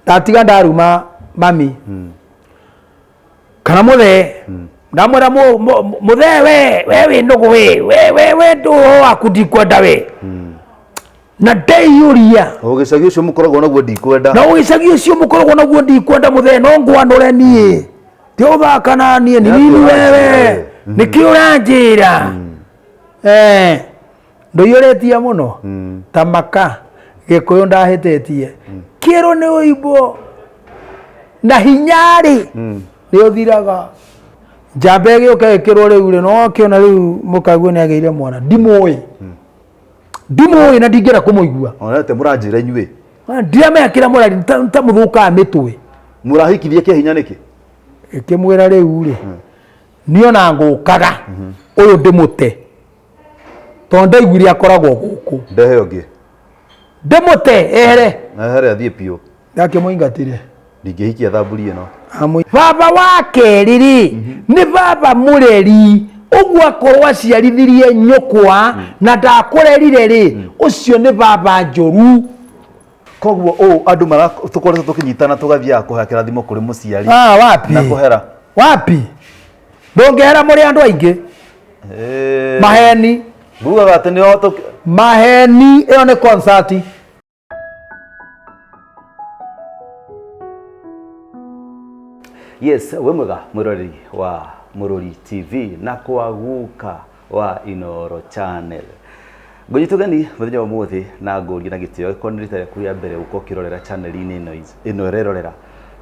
Ndatiga ndaruma mami kana muthee, ndamwĩra, "Mũthee, we wĩ nũgũ, we ndũũ waku ndikwenda we." Na ndeiyũria. O gĩcagi ũcio mũkoragwo naguo ndikwenda. Na ũgĩcagi ũcio mũkoragwo naguo ndikwenda, mũthee, no ngwanũre niĩ ti ũthaka na niĩ nĩ nini wewe, nĩkĩ ũranjĩra? Eh, ndũiyũrĩtie mũno ta maka Gĩkũyũ ndahĩtĩtie kĩrũ nĩ ũimbo na hinya-rĩ, nĩ ũthiraga. Njamba ĩgĩũka ĩkĩrwo rĩu rĩ, no akĩona rĩu mũkaguo nĩ agĩire mwana. Ndimũĩ, ndimũĩ na ndingĩenda kũmũigua. Ona te mũranjĩra inyuĩ. Ndiramenya kĩrĩa mũrari ta mũthũkaga mĩtwe. Mũrahikithia kĩa hinya nĩkĩ? Ĩkĩmwĩra rĩu rĩ, niĩ ona ngũkaga ũyũ ndĩmũte tondũ ndaiguire akoragwo gũkũ. Ndehe ũngĩ. Ndĩmũte ehere. Ehere athiĩ biũ. Ndakĩmũingatire. Ndingĩhikia thamburi ĩno. Baba wa kerĩ rĩ, nĩ baba mũreri ũguo, akorwo aciarithirie nyũkwa na ndakũrerire rĩ, ũcio nĩ baba njũru. Koguo ũũ andũ mara tũkoretwo tũkĩnyitana tũgathiaga kũhoya kĩrathimo kũrĩ mũciari. Ah, wapi. Na kũhera. Wapi, ndũngĩhera mũrĩ andũ aingĩ. Maheni. Ngugaga atĩ nĩo Maheni, ĩyo nĩ concert. Yes, wĩ mwega mwĩroreri wa Mũrũri TV na kwa guka wa Inoro Channel. Ngũnyita ũgeni mũthenya wa ũmũthĩ na ngũria na gĩtĩo gĩkorwo nĩ rita rĩaku rĩa mbere gũkorwo ũkĩrorera channel-inĩ ĩno ĩrerorera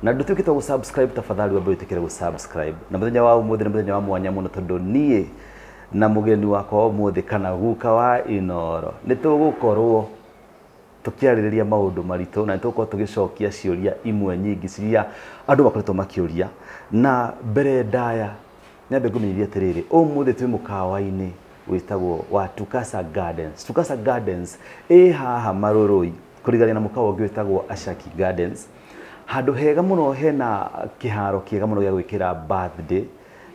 na ndũtuĩkĩte wa gũ-subscribe, tafadhali wambe wĩtĩkĩre gũ-subscribe. Na mũthenya wa ũmũthĩ nĩ mũthenya wa mwanya mũno tondũ niĩ na mũgeni wakwa wa ũmũthĩ kana guka wa Inoro nĩ tũgũkorwo tũkĩarĩrĩria maũndũ maritũ na nĩ tũgũkorwo tũgĩcokia ciũria imwe nyingĩ ciria andũ makoretwo makĩũria. Na mbere ndaya nyambe ngũmenyithie atĩrĩrĩ, ũmũthĩ twĩ mũkawa-inĩ wĩtagwo wa Tukasa Gardens. Tukasa Gardens ĩ haha Marũrũi kũrigania na mũkawa ũngĩ wĩtagwo Ashaki Gardens, handũ hega mũno hena kĩharo kĩega mũno gĩa gwĩkĩra birthday,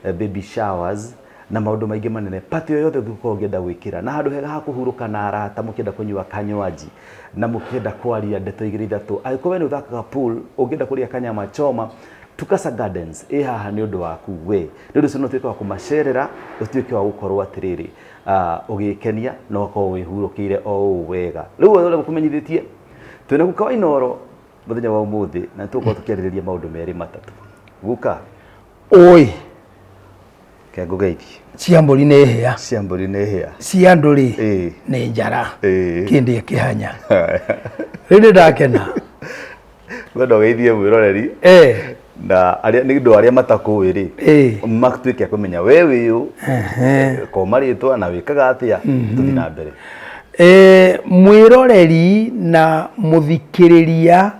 baby showers na maũndũ maingĩ manene, party o yothe ũngĩkorwo ũngĩenda gwĩkĩra, na handũ hega ha kũhurũka na arata mũkĩenda kũnyua kanywaji na mũkĩenda kwaria ndeto igĩrĩ ithatũ. Angĩkorwo we nĩ ũthakaga pool, ũngĩenda kũrĩa kanyama choma, Tukasa Gardens ĩ haha nĩ ũndũ waku we. Nĩ ũndũ ũcio no ũtuĩke wa kũmacerera, ũtuĩke wa gũkorwo atĩrĩrĩ, ũgĩkenia na ũgakorwo wĩhurũkĩire o ũũ wega. Rĩu ũrĩa ngũkũmenyithĩtie, twĩna guka wa Inooro mũthenya wa ũmũthĩ na nĩ tũgũkorwo tũkĩarĩrĩria maũndũ merĩ matatũ. Guka. Oi. Ke ngũgeithie. Cia mbũri nĩ hĩa. Cia mbũri nĩ hĩa. Cia andũ rĩ nĩ njara. Kĩndĩ kĩhanya. Rĩu nĩ ndakena. Ngwenda ũgeithie mwĩroreri na arĩa nĩ ũndũ arĩa matakũĩ rĩ, matuĩke a kũmenya we wĩ ũ, koma rĩtwa na wĩkaga atĩa, tũthiĩ na mbere. Mwĩroreri na mũthikĩrĩria,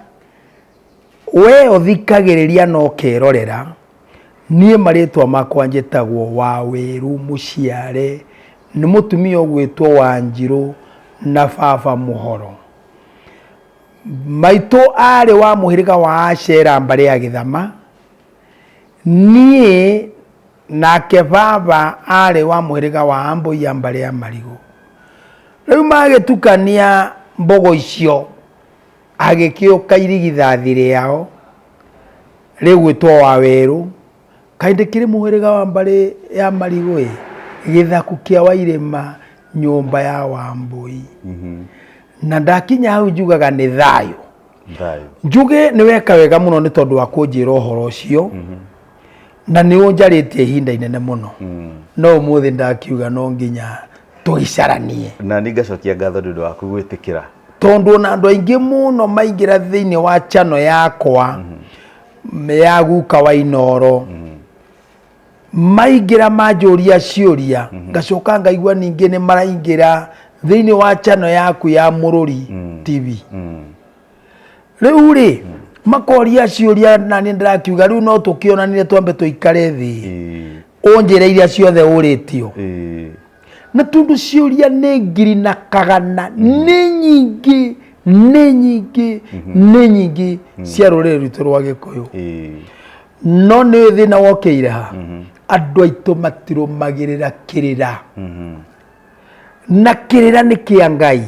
we ũthikagĩrĩria na ũkerorera, niĩ marĩtwa makwa njĩtagwo Waweru Mũciare, nĩ mũtumia ũgwĩtwo Wanjirũ na baba Mũhoro. Maitũ arĩ wa mũhĩrĩga wa Ashera mbarĩ ya Gĩthama, niĩ nake baba arĩ wa mũhĩrĩga wa Ambũiya mbarĩ ya Marigũ. Rĩu magĩtukania mbogo icio, agĩkĩũka irigithathi rĩao rĩgwĩtwo Wawerũ. Kaĩ ndĩkĩrĩ mũhĩrĩga wa mbarĩ ya Marigũ-ĩ, gĩthaku kĩa Wairĩma, nyũmba ya Wambũi. Na ndakinya hau njugaga nĩ thayũ. Thayũ. Njuge nĩ weka wega mũno nĩ tondũ wa kũnjĩra ũhoro ũcio, na nĩ ũnjarĩtie ihinda inene mũno, no ũmũthĩ ndakiuga no nginya tũgĩcaranie. Na nĩ ngacokia ngatho nĩ ũndũ waku gwĩtĩkĩra. Tondũ ona andũ aingĩ mũno maingĩra thĩinĩ wa channel yakwa ya guka wa Inooro, maingĩra manjũria ciũria, ngacoka ngaigua ningĩ nĩ maraingĩra thĩinĩ wa channel yaku ya Mũrũri TV. Rĩu rĩ, makoria ciũria na nĩ ndĩrakiuga rĩu no tũkĩonanire, twambe tũikare thĩ, ũnjĩre iria ciothe ũrĩtio, na tondũ ciũria nĩ ngiri na kagana, nĩ nyingĩ, nĩ nyingĩ, nĩ nyingĩ cia rũrĩrĩ rwitũ rwa Gĩkũyũ. No nĩ thĩna wokĩire ha andũ aitũ matirũmagĩrĩra kĩrĩra, na kĩrĩra nĩ kĩa Ngai.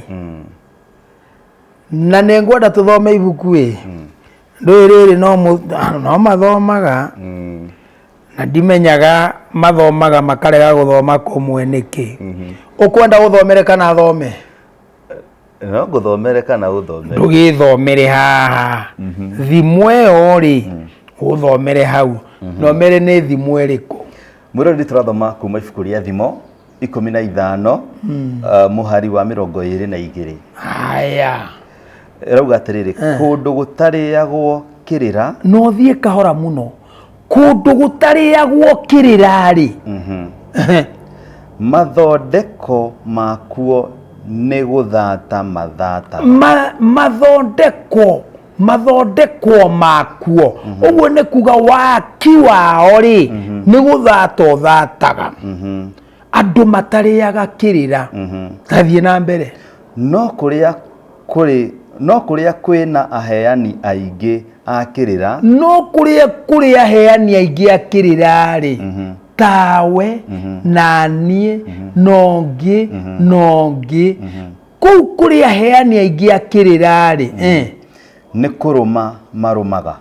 Na nĩ ngwenda tũthome ibuku ĩ Ndũĩ rĩrĩ no no mathomaga na ndimenyaga mathomaga makarega gũthoma kũmwe nĩkĩ. Ũkwenda ũthomere kana thome? No ngũthomere kana ũthomere? Ndũgĩthomere haha. Thimũ ĩyo rĩ, ũthomere hau. Na ũmere nĩ thimũ ĩrĩkũ. Mwĩroreri tũrathoma kuma ibuku rĩa Thimo 15 mũhari wa 22. Haya. Ĩrauga atĩrĩrĩ, kũndũ gũtarĩagwo kĩrĩra. Na ũthiĩ kahora mũno. Kũndũ gũtarĩagwo kĩrĩra rĩ. Mathondeko makuo nĩ gũthata mathataga. Mathondeko mathondekwo makuo. Ũguo nĩ kuga waki wao rĩ, nĩ gũthata ũthataga. Andũ matarĩaga kĩrĩra. Tathiĩ na mbere. No kũrĩa kũrĩ no kũrĩa kwĩna aheani aingĩ a kĩrĩra. No kũrĩa kũrĩ aheani aingĩ a kĩrĩra rĩ, tawe na niĩ na ũngĩ na ũngĩ, kũu kũrĩ aheani aingĩ a kĩrĩra rĩ, Nĩ kũrũma marũmaga.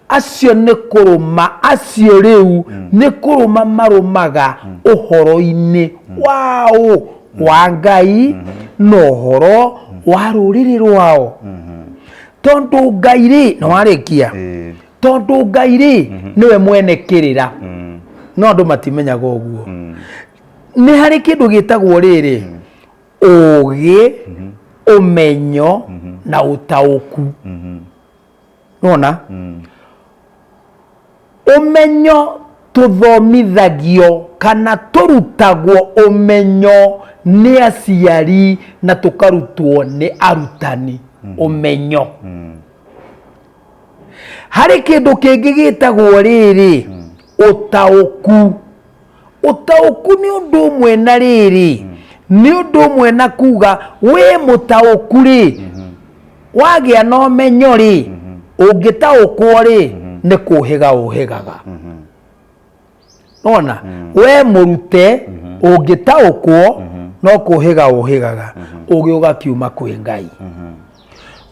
Acio nĩ kũrũma, acio rĩu nĩ kũrũma marũmaga ũhoro-inĩ waũ? Wa Ngai na ũhoro wa rũrĩrĩ rwao. Tondũ Ngai rĩ, nĩ warĩkia? Tondũ Ngai rĩ, nĩwe mwene kĩrĩra. No andũ matimenyaga ũguo. Nĩ harĩ kĩndũ gĩtagwo rĩrĩ, ũgĩ, ũmenyo na ũtaũku. Nona? Ũmenyo tũthomithagio kana tũrutagwo ũmenyo nĩ aciari na tũkarutwo nĩ arutani. Ũmenyo. Harĩ kĩndũ kĩngĩ gĩtagwo rĩrĩ, ũtaũku. Ũtaũku nĩ ũndũ ũmwe na rĩrĩ, nĩ ũndũ ũmwe na kuga wĩ mũtaũku rĩ, wagĩa na ũmenyo rĩ, ũngĩtaũkwo rĩ, nĩ kũhĩga ũhĩgaga. Nona we mũrute ũngĩtaũkwo no kũhĩga ũhĩgaga, ũgĩ ũgakiuma kwĩ Ngai.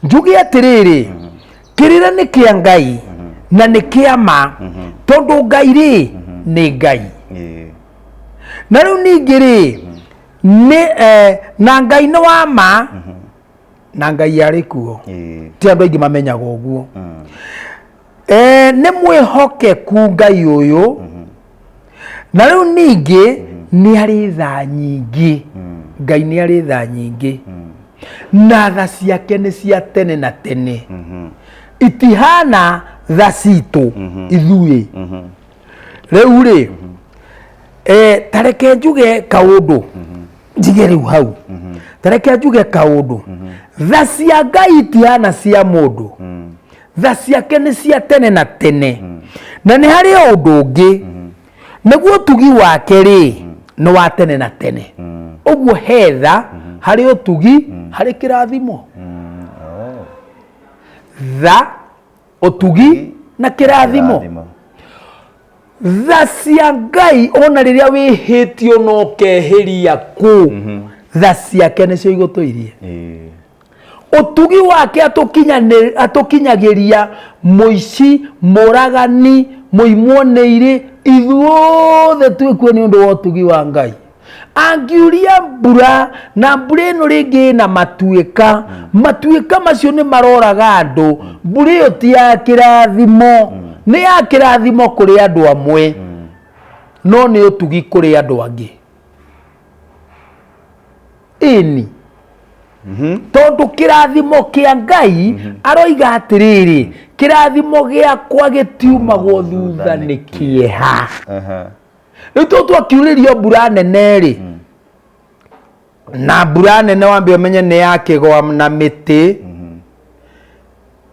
Njuge atĩrĩrĩ, kĩrĩra nĩ kĩa Ngai na nĩ kĩa ma, tondũ Ngai rĩ nĩ Ngai. Na rĩu ningĩ rĩ, nĩ na Ngai nĩ wa ma na Ngai arĩ kuo. Ti andũ aingĩ mamenyaga ũguo. Nĩ mwĩhokeku Ngai ũyũ. Na rĩu ningĩ nĩ arĩ tha nyingĩ. Ngai nĩ arĩ tha nyingĩ. Na tha ciake nĩ cia tene na tene. Itihana tha citũ ithuĩ. Rĩu rĩ, ta reke njuge kaũndũ, njige rĩu hau. Ta reke njuge kaũndũ. Tha cia Ngai itihana cia mũndũ. Tha ciake nĩ cia tene na tene. Na nĩ harĩ ũndũ ũngĩ, nĩguo ũtugi wake rĩ, nĩ wa tene na tene. Ũguo he tha, harĩ ũtugi, harĩ kĩrathimo. Tha, ũtugi na kĩrathimo. Tha cia Ngai ona rĩrĩa wĩhĩtio na ũkehĩria kũ, tha ciake nĩcio igũtũirie. Ũtugi wake atũkinyagĩria mũici, mũragani, mũimwo nĩ irĩ, ithuothe twĩkuo nĩ ũndũ wa ũtugi wa Ngai. Angiuria mbura, na mbura ĩno rĩngĩ ĩna matuĩka, matuĩka macio nĩ maroraga andũ, mbura ĩyo ti ya kĩrathimo, nĩ ya kĩrathimo kũrĩ andũ amwe, no nĩ ũtugi kũrĩ andũ angĩ. Ĩni. Tondũ kĩrathimo kĩa Ngai aroiga atĩrĩrĩ, kĩrathimo gĩakwa gĩtiumagwo thutha nĩ kĩeha. Rĩu tũ twakiurĩrio mbura nene rĩ, na mbura nene wambe ũmenye nĩ ya kĩgwa na mĩtĩ,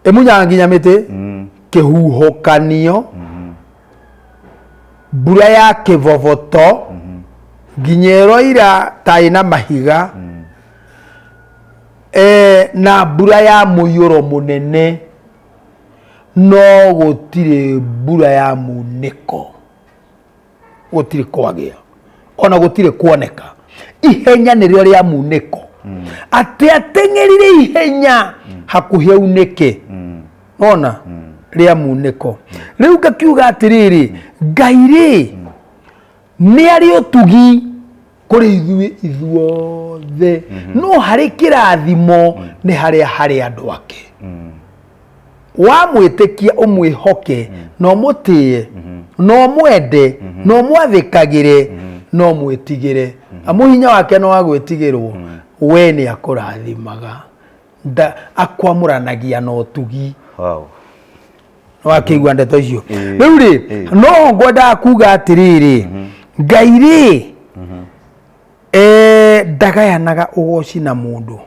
ĩmunyaga nginya mĩtĩ, kĩhuhũkanio, mbura ya kĩboboto, nginya ĩroira ta ĩna mahiga, na mbura ya mũiyũro mũnene, no gũtirĩ mbura ya munĩko. Gũtirĩ kwagĩa ona gũtirĩ kuoneka. Ihenya nĩrĩo rĩa munĩko, atĩ ateng'erire ihenya hakuhĩ aunĩke. Ona rĩa munĩko. Rĩu ngakiuga atĩrĩrĩ, Ngai rĩ, nĩ arĩ ũtugi kũrĩ ithuĩ ithuothe, no harĩ kĩrathimo nĩ harĩa harĩ andũ ake. Wamwĩtĩkia, ũmwĩhoke na ũmũtĩe na ũmwende na ũmwathĩkagĩre na ũmwĩtigĩre, amu hinya wake nĩ wa gwĩtigĩrwo, we nĩ akũrathimaga. Akwamũranagia na ũtugi. Wakĩigua ndeto icio? Rĩu rĩ, no ngwendaga kuga atĩrĩrĩ, Ngai rĩ, ndagayanaga ũgoci na mũndũ.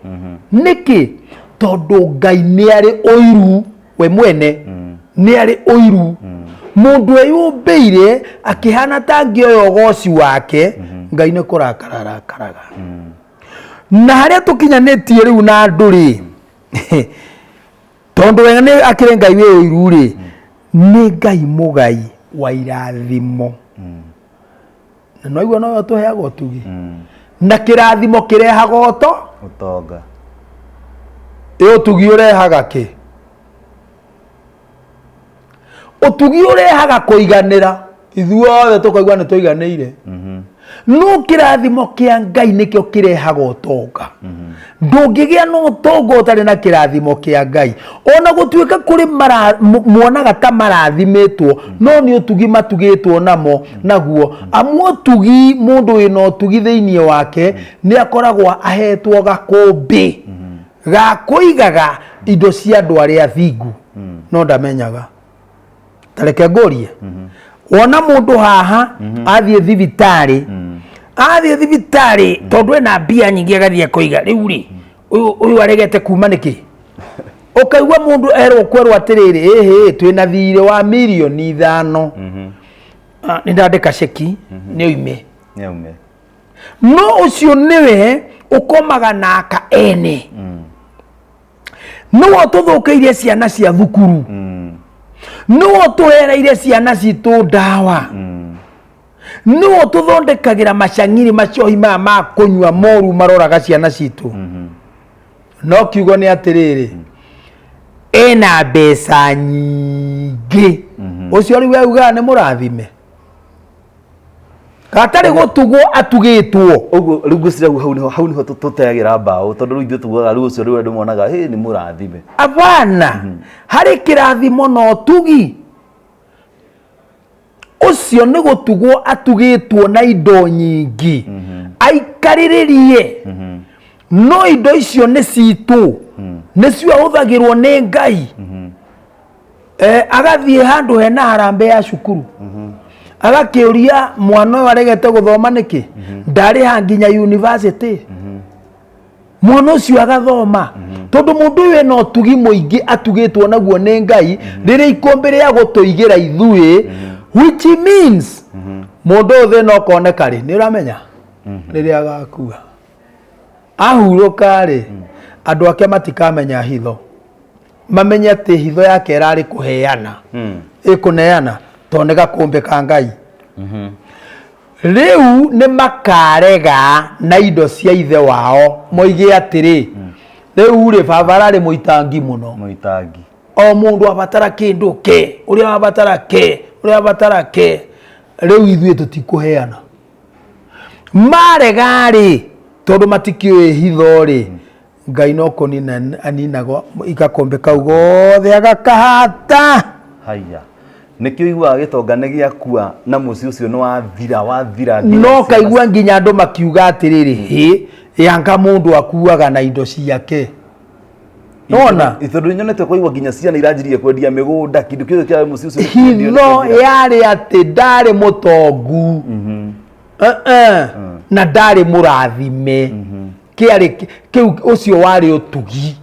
Nĩkĩ? Tondũ Ngai nĩ arĩ ũiru, we mwene nĩ arĩ ũiru. Mũndũ eyũmbĩire akĩhana ta angĩoya ũgoci wake, Ngai nĩ kũrakara arakaraga. Na harĩa tũkinyanĩtie rĩu na andũ rĩ, tondũ we nĩ akĩrĩ Ngai wĩ ũiru rĩ, nĩ Ngai mũgai wa irathimo. Na no igua nowe ũtũheaga ũtugi, na kĩrathimo kĩrehaga ũto Ũtonga. Ĩ ũtugi ũrehaga kĩ? Ũtugi ũrehaga kũiganĩra, ithuothe tũkaigua nĩ tũiganĩire. No kĩrathimo kĩa Ngai nĩkĩo kĩrehaga ũtonga. Ndũngĩgĩa na ũtonga ũtarĩ na kĩrathimo kĩa Ngai. Ona gũtuĩka kũrĩ muonaga ta marathimĩtwo, no nĩ ũtugi matugĩtwo namo naguo. Amu ũtugi, mũndũ wĩna ũtugi thĩinĩ wake nĩ akoragwo ahetwo gakũmbĩ ga kũigaga indo cia andũ arĩa athingu, no ndamenyaga. Ta reke ngũrie, wona mũndũ haha athiĩ thibitarĩ, athiĩ thibitarĩ tondũ ena mbia nyingĩ, agathiĩ akoiga, rĩu rĩ, ũyũ aregete kuma nĩkĩ? Ũkaigua mũndũ erwo kwerwo atĩrĩrĩ, ĩhĩ, twĩna thirĩ wa mirioni 5, ah, nĩ ndandĩka ceki nĩ oime. Nĩaume. No ũcio nĩwe ũkomaga naka ene, nĩwe ũtũthũkĩirie ciana cia thukuru, nĩwe ũtũhereire ciana citũ ndawa, nĩwe ũtũthondekagĩra macang'iri macohi maya ma kũnyua moru maroraga ciana citũ. No kiugo nĩ atĩrĩrĩ, ena mbeca nyingĩ, ũcio rĩu augaga nĩ mũrathime gatarĩ gũtugwo atugĩtwo. Ũguo rĩu ngwĩciria hau nĩho tũteagĩra mbaũ, tondũ rĩu ithuĩ tugaga rĩu ũcio rĩu andũ monaga hĩ nĩ mũrathime. Abana, harĩ kĩrathimo na ũtugi. Ũcio nĩ gũtugwo atugĩtwo na indo nyingĩ aikarĩrĩrie, no indo icio nĩ citũ, nĩcio ahũthagĩrwo nĩ Ngai. Agathiĩ handũ hena harambee ya cukuru, agakĩũria mwana ũyũ aregete gũthoma nĩkĩ, ndarĩha nginya university, mwana ũcio agathoma, tondũ mũndũ ũyũ ena ũtugi mũingĩ atugĩtwo naguo nĩ Ngai, rĩrĩ ikũmbĩ rĩa gũtũigĩra ithuĩ, which means mũndũ ũyũ thĩna ũkoneka rĩ, nĩ ũramenya rĩrĩa agakua ahurũka rĩ, andũ ake matikamenya hitho, mamenye atĩ hitho yake ĩrarĩ kũheana, ĩkũneana, tondũ nĩ gakũmbĩ ka Ngai. Rĩu nĩ makarega na indo cia ithe wao, moige atĩrĩ, rĩu rĩ, baba ararĩ mũitangi mũno. Mũitangi. O mũndũ abatara kĩndũ ke ũrĩa wabatara ke ũrĩa wabatara ke, rĩu ithuĩ tũtikũheana. Marega rĩ, tondũ matikĩũĩ hitho rĩ, Ngai no kũnina aninaga igakũmbĩ kau gothe agakahata. Haiya, nĩkĩo iguaga gĩtonga nĩ gĩakua na mũciĩ ũcio nĩ wathira wathira nginya no ciana. Kaigua nginya andũ makiuga atĩrĩrĩ, hĩ, yanga mũndũ akuaga na indo ciake nona. Tondũ nyonete kũigua nginya ciana iranjirie kwendia mĩgũnda, kĩndũ kĩothe kĩarĩ mũciĩ ũcio nĩ kwendio, nĩ Hitho gĩathira. yarĩ atĩ ndarĩ mũtongu. Eh-eh. Na ndarĩ mũrathime, kĩarĩ kĩu ũcio warĩ ũtugi,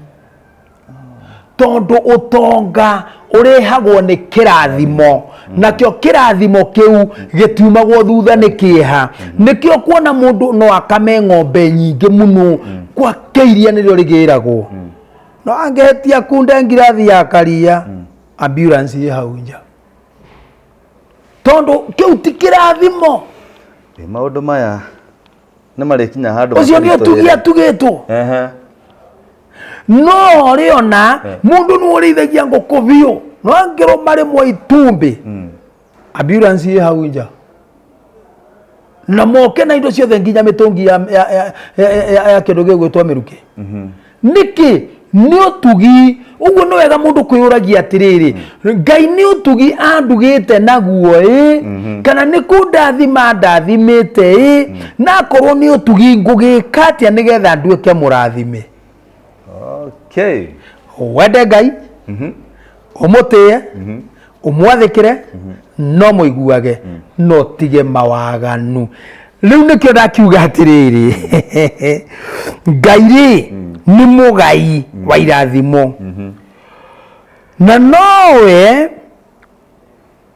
tondũ ũtonga ũrehagwo nĩ kĩrathimo, nakĩo kĩrathimo kĩu gĩtiumagwo thutha nĩ kĩeha. Nĩkĩo kuona mũndũ no akame ng'ombe nyingĩ mũno, gwake iria nĩrĩo rĩgĩragwo, no angĩhĩtia kunde ngirathi ya karia, ambulance ĩ hau nja, tondũ kĩu ti kĩrathimo. Ĩ, maũndũ maya nĩ marĩkinya handũ Ũcio nĩ ũtugi makaritũhĩre. atugĩtwo. No rĩona mũndũ nĩ ũrĩithagia ngũkũ biũ, no angĩrũma rĩmwe itumbĩ, ambulance ĩ hau nja na moke na indo ciothe nginya mĩtũngi ya kĩndũ gĩgwĩtwo mĩrukĩ. Nĩkĩ? Nĩ ũtugi. Ũguo nĩ wega mũndũ kwĩyũragia atĩrĩrĩ, Ngai nĩ ũtugi andugĩte naguo ĩ, kana nĩ kũndathima ndathimĩte ĩ? Na akorwo nĩ ũtugi, ngũgĩka atĩa nĩgetha nduĩke mũrathime? Okay. Wende Ngai, ũmũtĩe, ũmwathĩkĩre, no mũiguage, no tige mawaganu. Rĩu nĩkĩo ndakiuga atĩrĩrĩ, Ngai rĩ nĩ mũgai wa irathimo, na nowe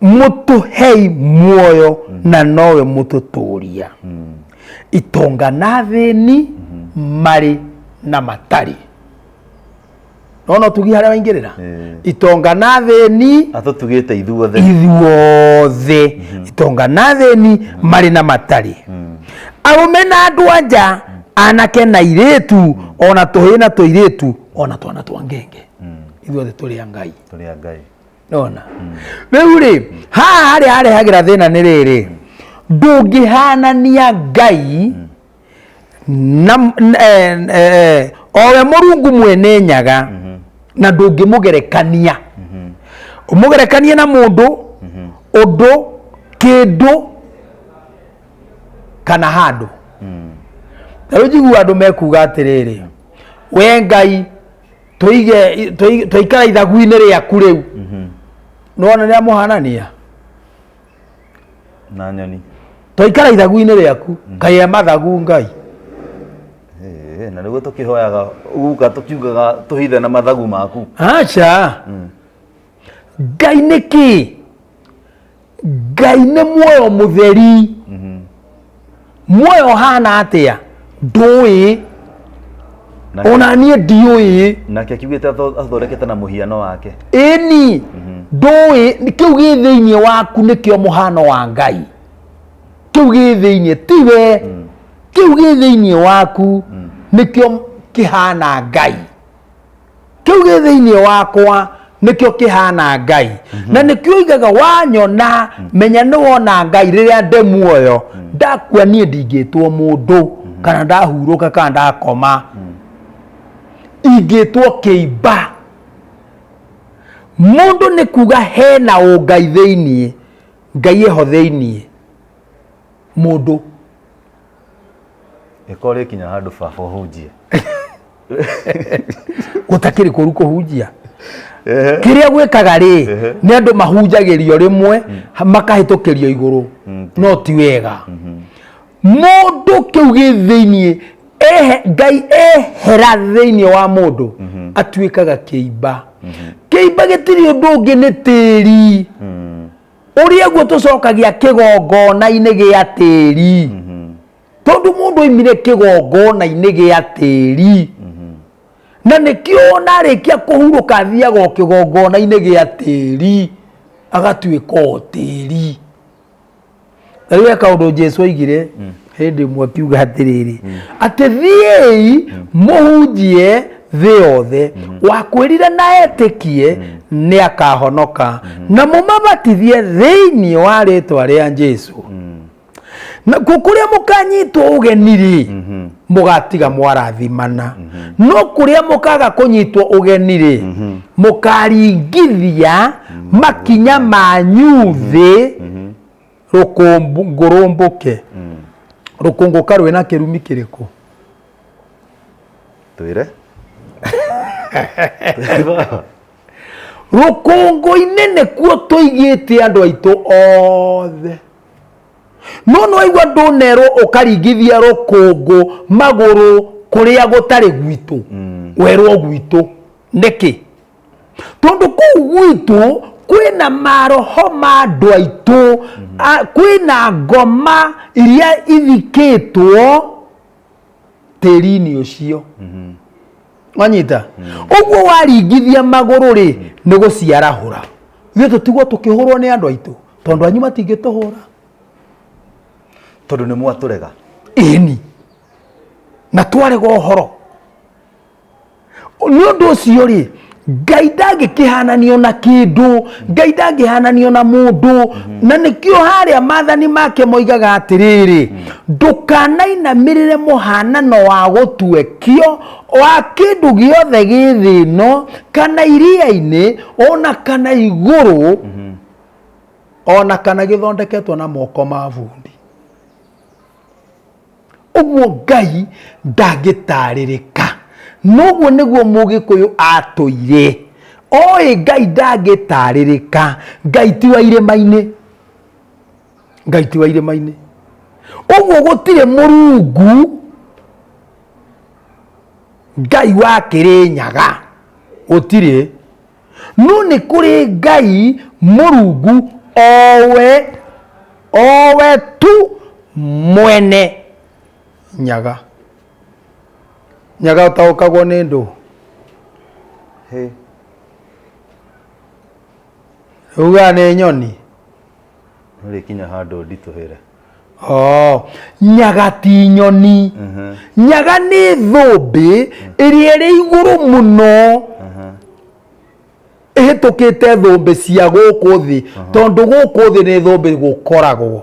mũtũhei muoyo, na nowe mũtũtũria itonga na thĩni, marĩ na matarĩ. Nona ũtugi harĩa waingĩrĩra. Itonga na thĩni Atũtugĩte ithuothe. Ithuothe, itonga na thĩni, marĩ na matarĩ, arũme na andũ anja, anake na irĩtu, ona tũhĩĩ na tũirĩtu, ona twana twa ngenge, ithuothe tũrĩ a Ngai. Tũrĩ a Ngai. Nona rĩu rĩ, haha harĩa harehagĩra thĩna nĩ rĩrĩ, ndũngĩhanania Ngai na owe Mũrungu mwene Nyaga, na ndũngĩmũgerekania, ũmũgerekanie na mũndũ, ũndũ, kĩndũ kana handũ. Ta rĩu njigua andũ mekuga atĩrĩrĩ, we Ngai, tũige tũikara ithagu-inĩ rĩaku. Rĩu nĩwona nĩ amũhanania na nyoni. Twaikara ithagu-inĩ rĩaku, kaĩ e mathagu Ngai? Na nĩguo tũkĩhoyaga guka, tũkiugaga tũhithe na mathagu maku. Aca, Ngai nĩ kĩ? Ngai nĩ muoyo mũtheri. Muoyo ũhana atĩa? Ndũĩ. Ona niĩ ndiũĩ. Nake akiugĩte athondekete na mũhiano wake. Ĩni, ndũĩ kĩu gĩ thĩinĩ waku nĩkĩo mũhano wa Ngai. Kĩu gĩ thĩinĩ tiwe, kĩu gĩ thĩinĩ waku nĩkĩo kĩhana Ngai. Kĩu gĩ thĩinĩ wakwa nĩkĩo kĩhana Ngai, na nĩkĩo igaga wanyona, menya nĩ wona Ngai. Rĩrĩa ndĩ muoyo, ndakua niĩ ndingĩtwo mũndũ, kana ndahurũka kana ndakoma, ingĩtwo kĩimba. Mũndũ nĩ kuga hena ũngai thĩinĩ, Ngai eho thĩinĩ mũndũ. Ĩkorwo rĩkinya handũ baba ũhunjie. Gũtakĩrĩ kũru kũhunjia. Kĩrĩa gwĩkaga rĩ, nĩ andũ mahunjagĩrio rĩmwe makahĩtũkĩrio igũrũ, no ti wega. Mũndũ kĩu gĩ thĩiniĩ ehe, Ngai ehera thĩiniĩ wa mũndũ, atuĩkaga kĩimba. Kĩimba gĩtirĩ ũndũ ũngĩ, nĩ tĩri ũrĩa guo tũcokagia kĩgongona-inĩ gĩa tĩri, tondũ mũndũ oimire kĩgongona-inĩ gĩa tĩri, na nĩkĩo ona arĩkia kũhurũka athiaga o kĩgongona-inĩ gĩa tĩri, agatuĩka o tĩri. Na rĩu he kaũndũ Jesu oigire hĩndĩ ĩmwe, akiuga atĩrĩrĩ, atĩ thiĩi mũhunjie thĩ yothe, wakwĩrire na etĩkie nĩ akahonoka, na mũmabatithie thĩinĩ wa rĩtwa rĩa Jesu. Na kũrĩa mũkanyitwo ũgeni rĩ, mũgatiga mwarathimana, no kũrĩa mũkaga kũnyitwo ũgeni rĩ, mũkaringithia makinya manyu thĩ rũkũngũ rũmbũke. Rũkũngũ karwĩ na kĩrumi kĩrĩkũ? Twĩre. Rũkũngũ-inĩ nĩkuo tũigĩte andũ aitũ othe, no nĩwaigua ndũnerwo ũkaringithia rũkũngũ magũrũ kũrĩa gũtarĩ gwitũ. Werwo gwitũ nĩkĩ? Tondũ kũu gwitũ kwĩna maroho ma andũ aitũ, kwĩna ngoma iria ithikĩtwo tĩri-inĩ ũcio. Wanyita ũguo waringithia magũrũ rĩ, nĩ gũciarahũra. Ithuĩ tũtigwo tũkĩhũrwo nĩ andũ aitũ, tondũ anyu matingĩtũhũra. Tondũ nĩ mwatũrega. Ĩni, na twarega ũhoro. Nĩ ũndũ ũcio rĩ, Ngai ndangĩkĩhananio na kĩndũ, Ngai ndangĩhananio na mũndũ. Na nĩkĩo harĩa maathani make moigaga atĩrĩrĩ, ndũkanainamĩrĩre mũhanano wa gũtuekio wa kĩndũ gĩothe gĩ thĩ ĩno, kana iria-inĩ, ona kana igũrũ, ona kana gĩthondeketwo na moko ma bundi. Ũguo Ngai ndangĩtarĩrĩka. Noguo nĩguo Mũgĩkũyũ atũire oĩ Ngai ndangĩtarĩrĩka. Ngai ti wa irĩma-inĩ, Ngai ti wa irĩma-inĩ. Ũguo gũtirĩ Mũrungu Ngai wa Kĩrĩnyaga, gũtirĩ. No nĩ kũrĩ Ngai Mũrungu owe owe tu mwene nyaga. Nyaga ũtaũkagwo nĩ ndũ? Hĩ. Ugaga nĩ nyoni? Nĩũrĩkinya handũ nditũhĩre. Oh, nyaga ti nyoni. Nyaga nĩ thũmbĩ ĩrĩa ĩrĩ igũrũ mũno ĩhĩtũkĩte thũmbĩ cia gũkũ thĩ, tondũ gũkũ thĩ nĩ thũmbĩ gũkoragwo,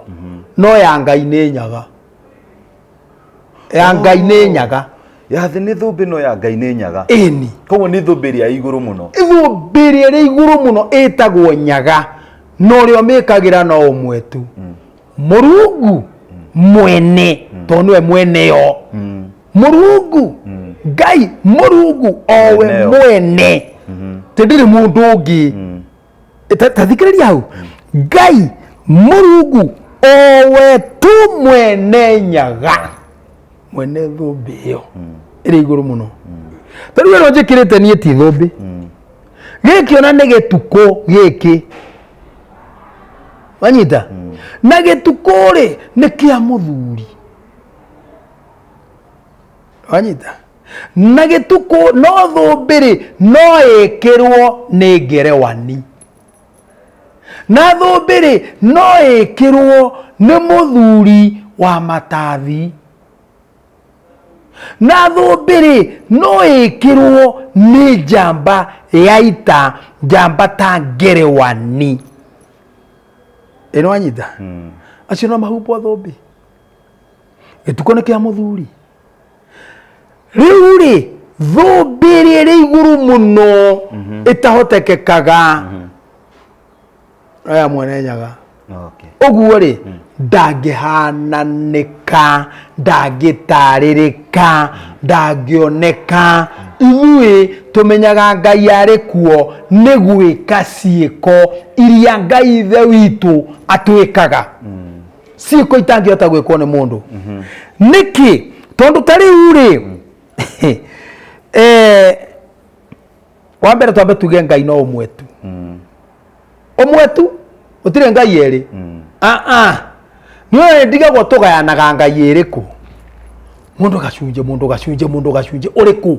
no ya Ngai nĩ nyaga. Ya Ngai nĩ nyaga. Ya thĩ nĩ thũmbĩ no ya Ngai nĩ nyaga. Ĩni. Koguo nĩ thũmbĩ ĩrĩa ĩ igũrũ mũno. Thũmbĩ ĩrĩa ĩrĩ igũrũ mũno ĩtagwo nyaga, na ũrĩa ũmĩkagĩra no ũmwe tu, Mũrungu mwene, tondũ nĩwe mwene yo. Mũrungu Ngai, Mũrungu owe Mwene yo. Mwene, tĩ ndĩrĩ mũndũ ũngĩ. Ta thikĩrĩria hau, Ngai Mũrungu owe tu mwene nyaga, mwene thũmbĩ ĩyo ĩrĩ igũrũ mũno. Ta rĩu ĩno njĩkĩrĩte niĩ ti thũmbĩ, gĩkĩ ona nĩ gĩtukũ gĩkĩ wanyita na gĩtukũ rĩ, nĩ kĩa mũthuri wanyita na gĩtukũ. No thũmbĩ rĩ, no ĩkĩrwo nĩ ngerewani, na thũmbĩ rĩ, no ĩkĩrwo nĩ mũthuri wa matathi, na thũmbĩ rĩ, no ĩkĩrwo nĩ njamba ya ita, njamba ta ngerewani ĩno wanyita. Acio no mahumbwo thũmbĩ. Gĩtukũ nĩ kĩa mũthuri. Rĩu rĩ, thũmbĩ ĩrĩa ĩrĩ igũrũ mũno ĩtahotekekaga aya mwene nyaga. Ũguo rĩ, ndangĩhananĩka, ndangĩtarĩrĩka, ndangĩoneka. Ithuĩ tũmenyaga Ngai arĩ kuo nĩ gwĩka ciĩko iria Ngai Ithe witũ atwĩkaga, ciĩko itangĩhota gwĩkwo nĩ mũndũ. Nĩkĩ? Tondũ ta rĩu rĩ, wa mbere twambe tuge Ngai no ũmwe tu, ũmwe tu, gũtirĩ Ngai erĩ. Ah, nĩ ũyũ ndigagwo tũgayanaga Ngai ĩrĩkũ, mũndũ gacunjĩ, mũndũ gacunjĩ, mũndũ gacunjĩ, ũrĩkũ?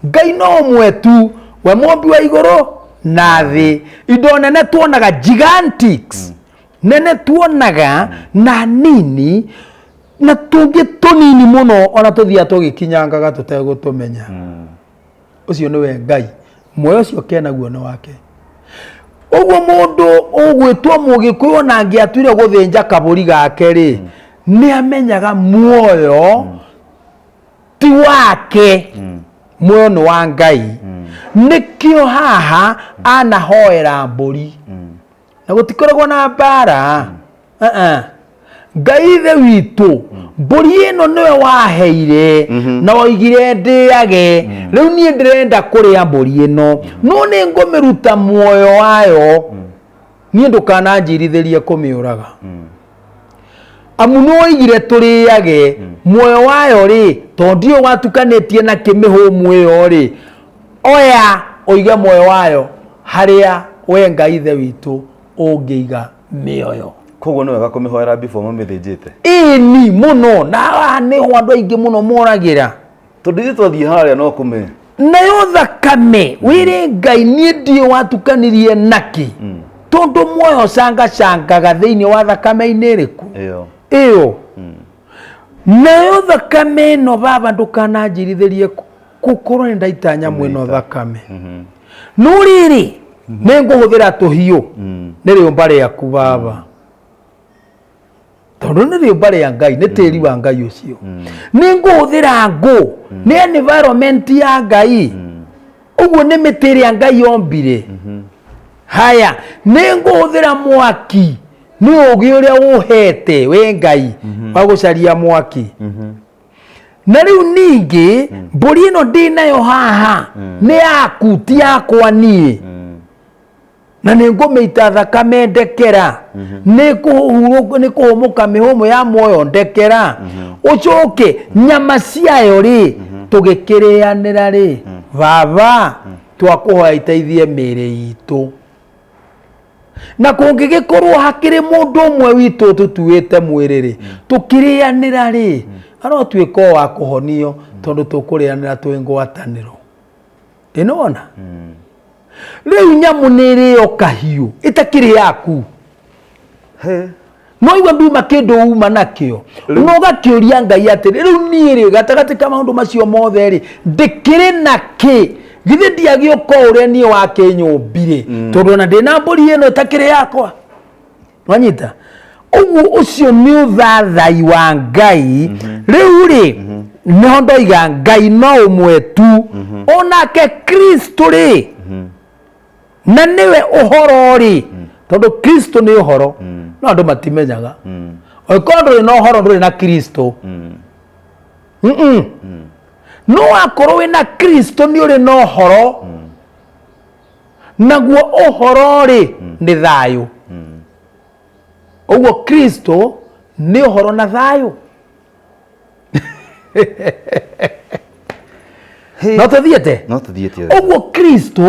Ngai no ũmwe tu, we mũmbi wa igũrũ na thĩ, indo nene tuonaga, gigantics nene tuonaga na nini na tũngĩ tũnini mũno, ona tũthiaga tũgĩkinyangaga tũtegũtũmenya. Ũcio nĩwe Ngai, muoyo ũcio kenaguo nĩ wake. Ũguo mũndũ ũgwĩtwo Mũgĩkũyũ ona angĩatuire gũthĩnja kabũri gake rĩ, nĩ amenyaga muoyo ti wake, muoyo nĩ wa Ngai. Nĩkĩo haha anahoera mbũri na gũtikoragwo na mbara. Uh-uh. Ngai Ithe witũ, mbũri ĩno nĩwe waheire na waigire ndĩage. Rĩu niĩ ndĩrenda kũrĩa mbũri ĩno, no nĩ ngũmĩruta muoyo wayo. Niĩ ndũkananjirithĩrie kũmĩũraga, amu nĩ woigire tũrĩage muoyo wayo rĩ, tondũ ndiũĩ watukanĩtie na kĩmĩhũmũ ĩyo rĩ. Oya ũige muoyo wayo harĩa we Ngai Ithe witũ ũngĩiga mĩoyo. Koguo nĩ wega kũmĩhoera before mũmĩthĩnjĩte? Ĩni mũno, na haha nĩho andũ aingĩ mũno moragĩra. Tondũ ithuĩ twathiĩ harĩa no kũmĩ Nayo thakame wĩre Ngai, niĩ ndiũ watukanirie nakĩ, tondũ muoyo ũcangacangaga thĩinĩ wa thakame-inĩ ĩrĩkũ? Ĩyo. Ĩyo. Nayo thakame ĩno, baba, ndũkananjirithĩrie. Gũkorwo nĩ ndaita nyamũ ĩno thakame, no rĩrĩ, nĩ ngũhũthĩra tũhiũ, nĩ rĩũmba rĩaku baba, tondũ nĩ rĩũmba rĩa Ngai, nĩ tĩri wa Ngai ũcio. Nĩ ngũhũthĩra ngũ, nĩ environment ya Ngai, ũguo nĩ mĩtĩ ĩrĩa Ngai yombire. Haya, nĩ ngũhũthĩra mwaki, nĩ ũgĩ ũrĩa ũhete wĩ Ngai wa gũcaria mwaki. Na rĩu ningĩ mbũri ĩno ndĩ nayo haha nĩ yaku, ti yakwa niĩ, na nĩ ngũmĩita thakame ndekera, nĩ kũhũmũka mĩhũmũ ya muoyo ndekera. Ũcoke nyama ciayo rĩ, tũgĩkĩrĩanĩra rĩ, baba, twakũhoya iteithie mĩĩrĩ itũ. Na kũngĩgĩkorwo hakĩrĩ mũndũ ũmwe witũ tũtuĩte mwĩrĩ rĩ, tũkĩrĩanĩra rĩ, arotuĩka o wa kũhonio, tondũ tũkũrĩanĩra twĩ ngwatanĩro. Ĩnona rĩu nyamũ nĩ ĩrĩo kahiũ ĩtakĩrĩ yaku. He. No igua nduma kĩndũ uma nakĩo, no ũgakĩũria Ngai atĩrĩ, rĩu niĩ rĩ, gatagatĩ ka maũndũ macio mothe rĩ, ndĩkĩrĩ na kĩ? Githĩ ndiagĩũka o ũrĩa niĩ wakĩnyũmbire? Tondũ ona ndĩ na mbũri ĩno ĩtakĩrĩ yakwa. Wanyita ũguo? Ũcio nĩ ũthathai wa Ngai. Rĩu rĩ, nĩho ndoiga Ngai no ũmwe tu, onake Kristo rĩ, na nĩwe ũhoro rĩ, tondũ Kristo nĩ ũhoro, no andũ matimenyaga. Angĩkorwo ndũrĩ na ũhoro, ndũrĩ na Kristo. No wakorwo wĩna Kristo, nĩ ũrĩ na ũhoro, naguo ũhoro rĩ, nĩ thayũ. Ũguo Kristo nĩ ũhoro na thayũ. No tũthiĩte? No tũthiĩte. Ũguo Kristo,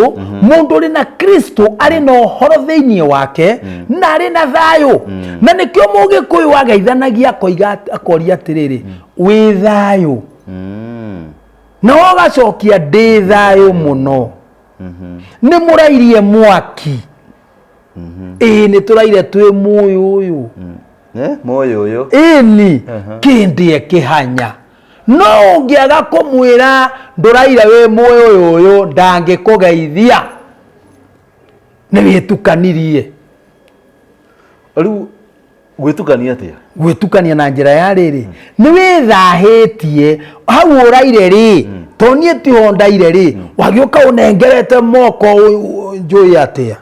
mũndũ ũrĩ na Kristo arĩ na ũhoro thĩinĩ wake na arĩ na thayũ. Na nĩkĩo Mũgĩkũyũ ageithanagia akoiga, akoria atĩrĩrĩ, "Wĩ thayũ?" Na ũgacokia, "Ndĩ thayũ mũno." "Nĩ mũrairie mwaki?" "Ĩĩ, nĩ tũraire twĩ mũyũ ũyũ." Eh, mũyũ ũyũ. Ĩni kĩndĩe kĩhanya. No ũngĩaga kũmwĩra ndũraire wĩ mũyũ ũyũ, ndangĩkũgeithia, nĩ wĩtukanirie. Rĩu gwĩtukania atĩa? Gwĩtukania na njĩra ya rĩrĩ, nĩ wĩthahĩtie hau ũraire rĩ, to niĩ tiho ndaire rĩ, wagĩũka ũnengerete moko njũĩ atĩa?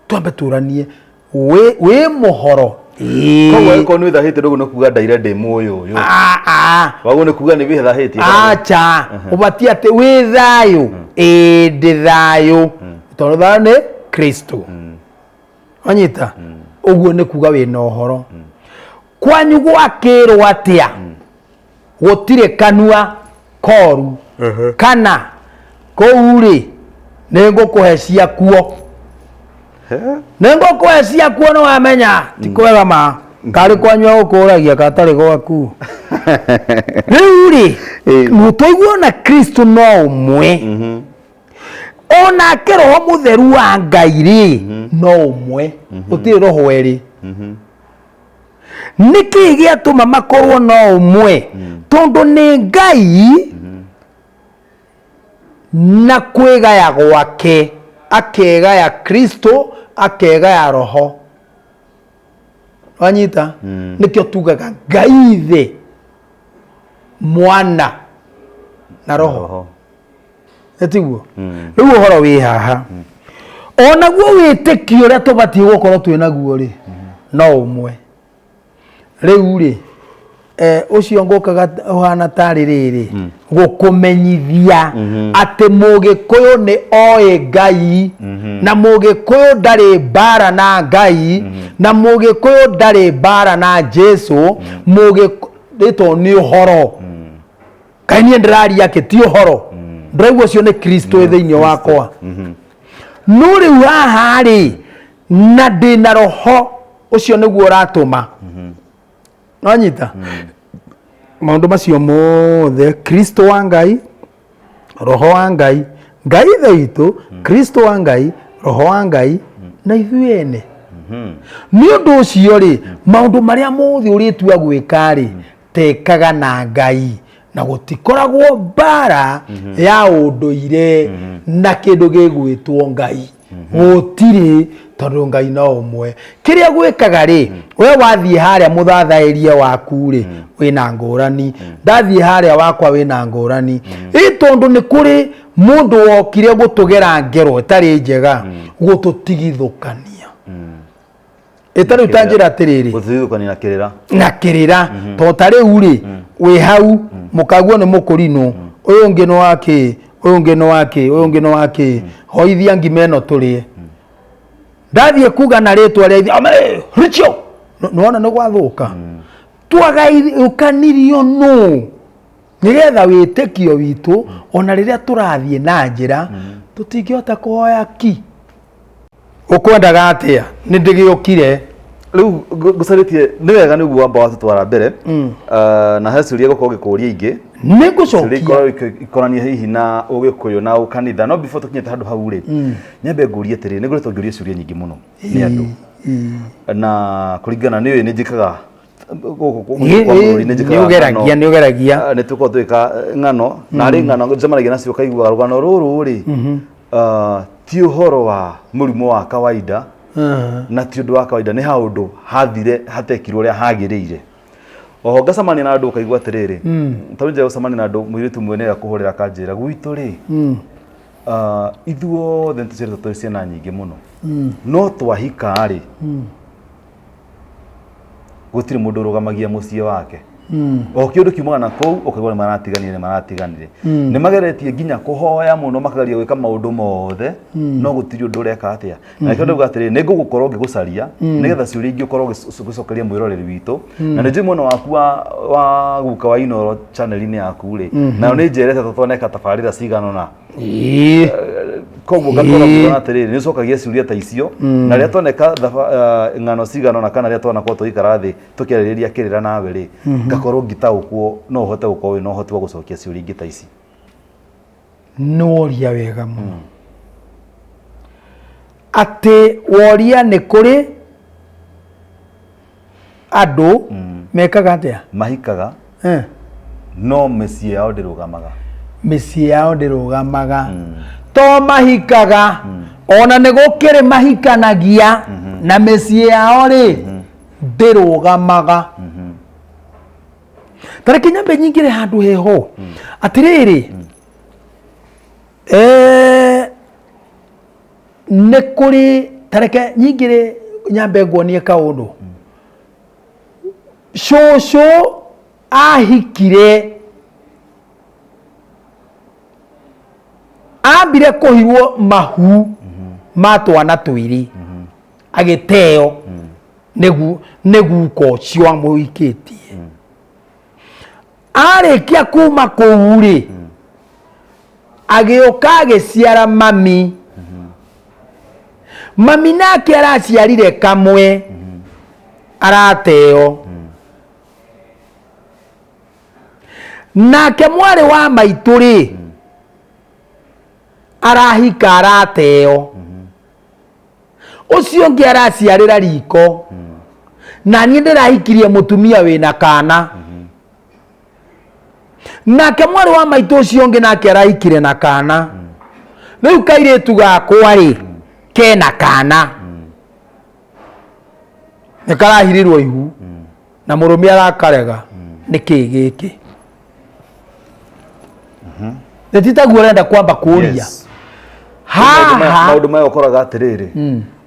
Twambe tũranie wĩ mũhoro. Ĩĩ. Koguo angĩkorwo nĩ wĩthahĩtie, ndũguo nĩ kuga ndaire ndĩ mũyũ ũyũ? Ah, ah. Waguo nĩ kuga nĩ wĩthahĩtie? Acha, ũbatiĩ atĩ, "Wĩ thayũ?" "Ĩĩ, ndĩ thayũ," tondũ thayũ nĩ Kristo. Wanyita ũguo? Nĩ kuga wĩna ũhoro. Kwanyu gwakĩrwo atĩa? Gũtirĩ kanua koru kana kũu rĩ, nĩ ngũkũhe ciakuo, nĩ ngũkũhe ciakuo. Nĩ wamenya ti kwega ma karĩ kwanyu agũkũragia gatarĩ gwaku. Rĩu rĩ, tũigue na Kristo no ũmwe, onake Roho Mũtheru wa Ngai rĩ, no ũmwe, gũtirĩ roho erĩ. Nĩkĩ gĩatũma makorwo no ũmwe? Tondũ nĩ Ngai na kwĩgaya gwake, akegaya Kristo, akegaya Roho. Wanyita? Nĩkĩo tugaga Ngai Ithe, Mwana na Roho. Roho. Ĩtiguo? Rĩu ũhoro wĩ haha, onaguo wĩtĩkio ũrĩa tũbatiĩ gũkorwo twĩ naguo rĩ, no ũmwe. Rĩu rĩ, ũcio ngũkaga ũhana tarĩ rĩrĩ, gũkũmenyithia atĩ Mũgĩkũyũ nĩ oĩ Ngai, na Mũgĩkũyũ ndarĩ mbara na Ngai, na Mũgĩkũyũ ndarĩ mbara na Jesu. Mũgĩkũyũ rĩtwo nĩ ũhoro. Kaĩ niĩ ndĩraria kĩ ti ũhoro? Ndĩraigua ũcio nĩ Kristo wĩ thĩinĩ wakwa. No rĩu haha rĩ, na ndĩ na Roho ũcio nĩguo ũratũma wanyita maũndũ macio mothe: Kristo wa Ngai, Roho wa Ngai, Ngai Ithe witũ, Kristo wa Ngai, Roho wa Ngai, na ithuĩ ene. Nĩ ũndũ ũcio rĩ, maũndũ marĩa mothe ũrĩtua gwĩka rĩ, tekaga na Ngai. Na gũtikoragwo mbara ya ũndũire na kĩndũ gĩgwĩtwo Ngai. Gũtirĩ, tondũ Ngai no ũmwe. Kĩrĩa gwĩkaga rĩ, we wathiĩ harĩa mũthathaĩrie waku rĩ, wĩna ngũrani, ndathiĩ harĩa wakwa wĩna ngũrani. Ĩ tondũ nĩ kũrĩ mũndũ wokire gũtũgera ngero ĩtarĩ njega, gũtũtigithũkania. Ĩta rĩu ta njĩra atĩrĩrĩ, Gũtigithũkania na kĩrĩra. Na kĩrĩra. To ta rĩu rĩ, wĩ hau mũkaguo nĩ mũkũrinũ, ũyũ ũngĩ nĩ wa kĩ, ũyũ ũngĩ nĩ wa kĩ, ũyũ ũngĩ nĩ wa kĩ, hoithia ngima ĩno tũrĩe. Ndathiĩ kuga na rĩtwa rĩa ithe, ame ricio, nĩwona nĩ gwathũka. Twagaĩkanirio nũ nĩgetha wĩtĩkio witũ, ona rĩrĩa tũrathiĩ na njĩra tũtingĩhota kũhoya ki. Ũkwendaga atĩa? Nĩ ndĩgĩũkire. Rĩu ngũcarĩtie nĩ wega nĩ ũguo wamba watũtwara mbere. Na he ciũria gũkorwo ngĩkũria ingĩ. Nĩ ngũcokia. Ciũria ikorwo ikonania hihi na ũgĩkũyũ na ũkanitha. No before tũkinyĩte handũ hau rĩ, nyambe ngũrie atĩrĩrĩ, nĩ ngoretwo ngĩũria ciũria nyingĩ mũno nĩ andũ. Na kũringana nĩ ũĩ nĩ njĩkaga gũkũ kwa bũrũri nĩ njĩkaga Nĩ ũgeragia, ng'ano. nĩ ũgeragia. Nĩ tũkoragwo tũgĩka ng'ano, na harĩ ng'ano njemanagia nacio ũkaigua rũgano rũrũ rĩ, ti ũhoro wa mũrimũ wa kawaida na ti ũndũ wa kawaida, nĩ haũndũ hathire hatekirwo ũrĩa hagĩrĩire. Oho ngacemania na andũ ũkaigua atĩrĩrĩ, tondũ njega gũcemania na andũ, mũirĩtu ũmwe nĩ akũhũrĩra akanjĩra gwitũ rĩ, ithuothe nĩ tũciarĩtwo tũrĩ ciana nyingĩ mũno, no twahika rĩ, gũtirĩ mũndũ ũrũgamagia mũciĩ wake. O kĩũndũ kiumaga na kũu ũkaigua nĩ maratiganire, nĩ maratiganire, nĩ mageretie nginya kũhoya mũno, makageria gwĩka maũndũ mothe, no gũtirĩ ũndũ ũreka atĩa. Na nĩkĩo ndauga atĩrĩrĩ, nĩ ngũgũkorwo ngĩgũcaria nĩgetha ciũria ingĩ ũkorwo ũgĩcokeria mwĩroreri witũ. Na nĩ njũĩ mwena waku wa guka wa Inooro channel-inĩ yaku rĩ, nayo nĩ njerete tondũ twaneka tabarĩra cigana ũna. Koguo ngakorwo ngiuga atĩrĩrĩ, nĩ ũcokagia ciũria ta icio, na rĩrĩa twaneka ng'ano cigana ũna kana rĩrĩa twanakorwo tũgĩikara thĩ tũkĩarĩrĩria kĩrĩra nawe rĩ, ngakorwo ngĩtaũkwo no ũhote gũkorwo wĩna ũhoti wa gũcokia ciũria ingĩ ta ici. Nĩ woria wega mũno. Atĩ woria nĩ kũrĩ andũ mekaga atĩa? Mahikaga no mĩciĩ yao ndĩrũgamaga. Mĩciĩ yao ndĩrũgamaga. To mahikaga, ona nĩ gũkĩrĩ mahikanagia na mĩciĩ yao rĩ ndĩrũgamaga. Ta reke nyambe nyingĩre handũ heho atĩrĩrĩ, nĩ kũrĩ, ta reke nyingĩre nyambe nguonie kaũndũ. Cũcũ ahikire, ambire kũhirwo mahu ma twana twĩrĩ, agĩteo nĩ guka ũcio amũhikĩtie. Arĩkia kuma kũu rĩ, agĩũka agĩciara mami. Mami nake araciarire kamwe, arateo. Nake mwarĩ wa maitũ rĩ, arahika, arateo. Ũcio ũngĩ araciarĩra riko. Na niĩ ndĩrahikirie mũtumia wĩna kana. Nake mwarĩ wa maitũ ũcio ũngĩ nake arahikire na kana. Rĩu kairĩtu gakwa rĩ, kena kana. Nĩ karahirirwo ihu na mũrũme arakarega. Nĩ kĩ gĩkĩ? Nĩ ti taguo ũrenda kwamba kũria? Yes. Maũndũ maya- Haha maũndũ maya ũkoraga atĩrĩrĩ,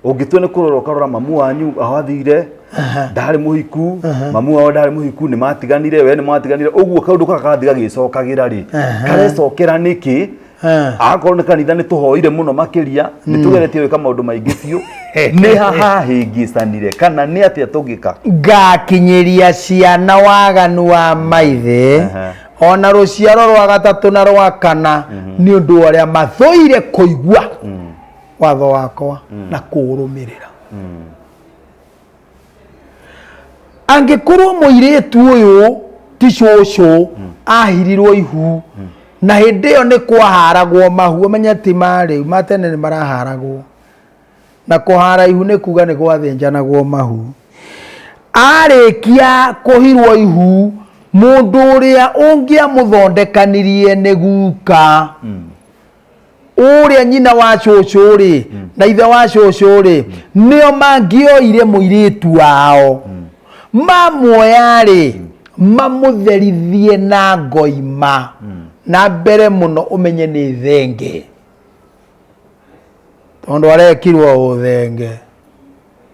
ũngĩtua nĩ kũrora ũkarora mamu wanyu aho athire ndarĩ mũhiku, mamu wao ndarĩ mũhiku, nĩ matiganire, we nĩ matiganire, ũguo kaũndũ gaka karathiĩ gagĩcokagĩra rĩ, karecokera nĩkĩ? Akorwo nĩ kanitha nĩ tũhoire mũno makĩria, nĩ tũgeretie gwĩka maũndũ maingĩ biũ, nĩ haha hahĩngĩcanire kana nĩ atĩa tũngĩka? Ngakinyĩria ciana waganu wa maithe ona rũciaro rwa gatatũ na rwa kana, nĩ ũndũ wa ũrĩa mathũire kũigua watho wakwa na kũũrũmĩrĩra. Angĩkorwo mũirĩtu ũyũ ti cũcũ ahirirwo ihu, na hĩndĩ ĩyo nĩ kwaharagwo mahu, ũmenye ti ma rĩu, ma tene nĩ maraharagwo, na kũhara ihu nĩ kuga nĩ gwathĩnjanagwo mahu. Arĩkia kũhirwo ihu, Mũndũ ũrĩa ũngĩamũthondekanirie nĩ guka ũrĩa nyina wa cũcũ rĩ na ithe wa cũcũ rĩ, nĩo mangĩoire mũirĩtu wao, mamuoya rĩ, mamũtherithie na ngoima na mbere mũno, ũmenye nĩ thenge, tondũ arekirwo ũthenge.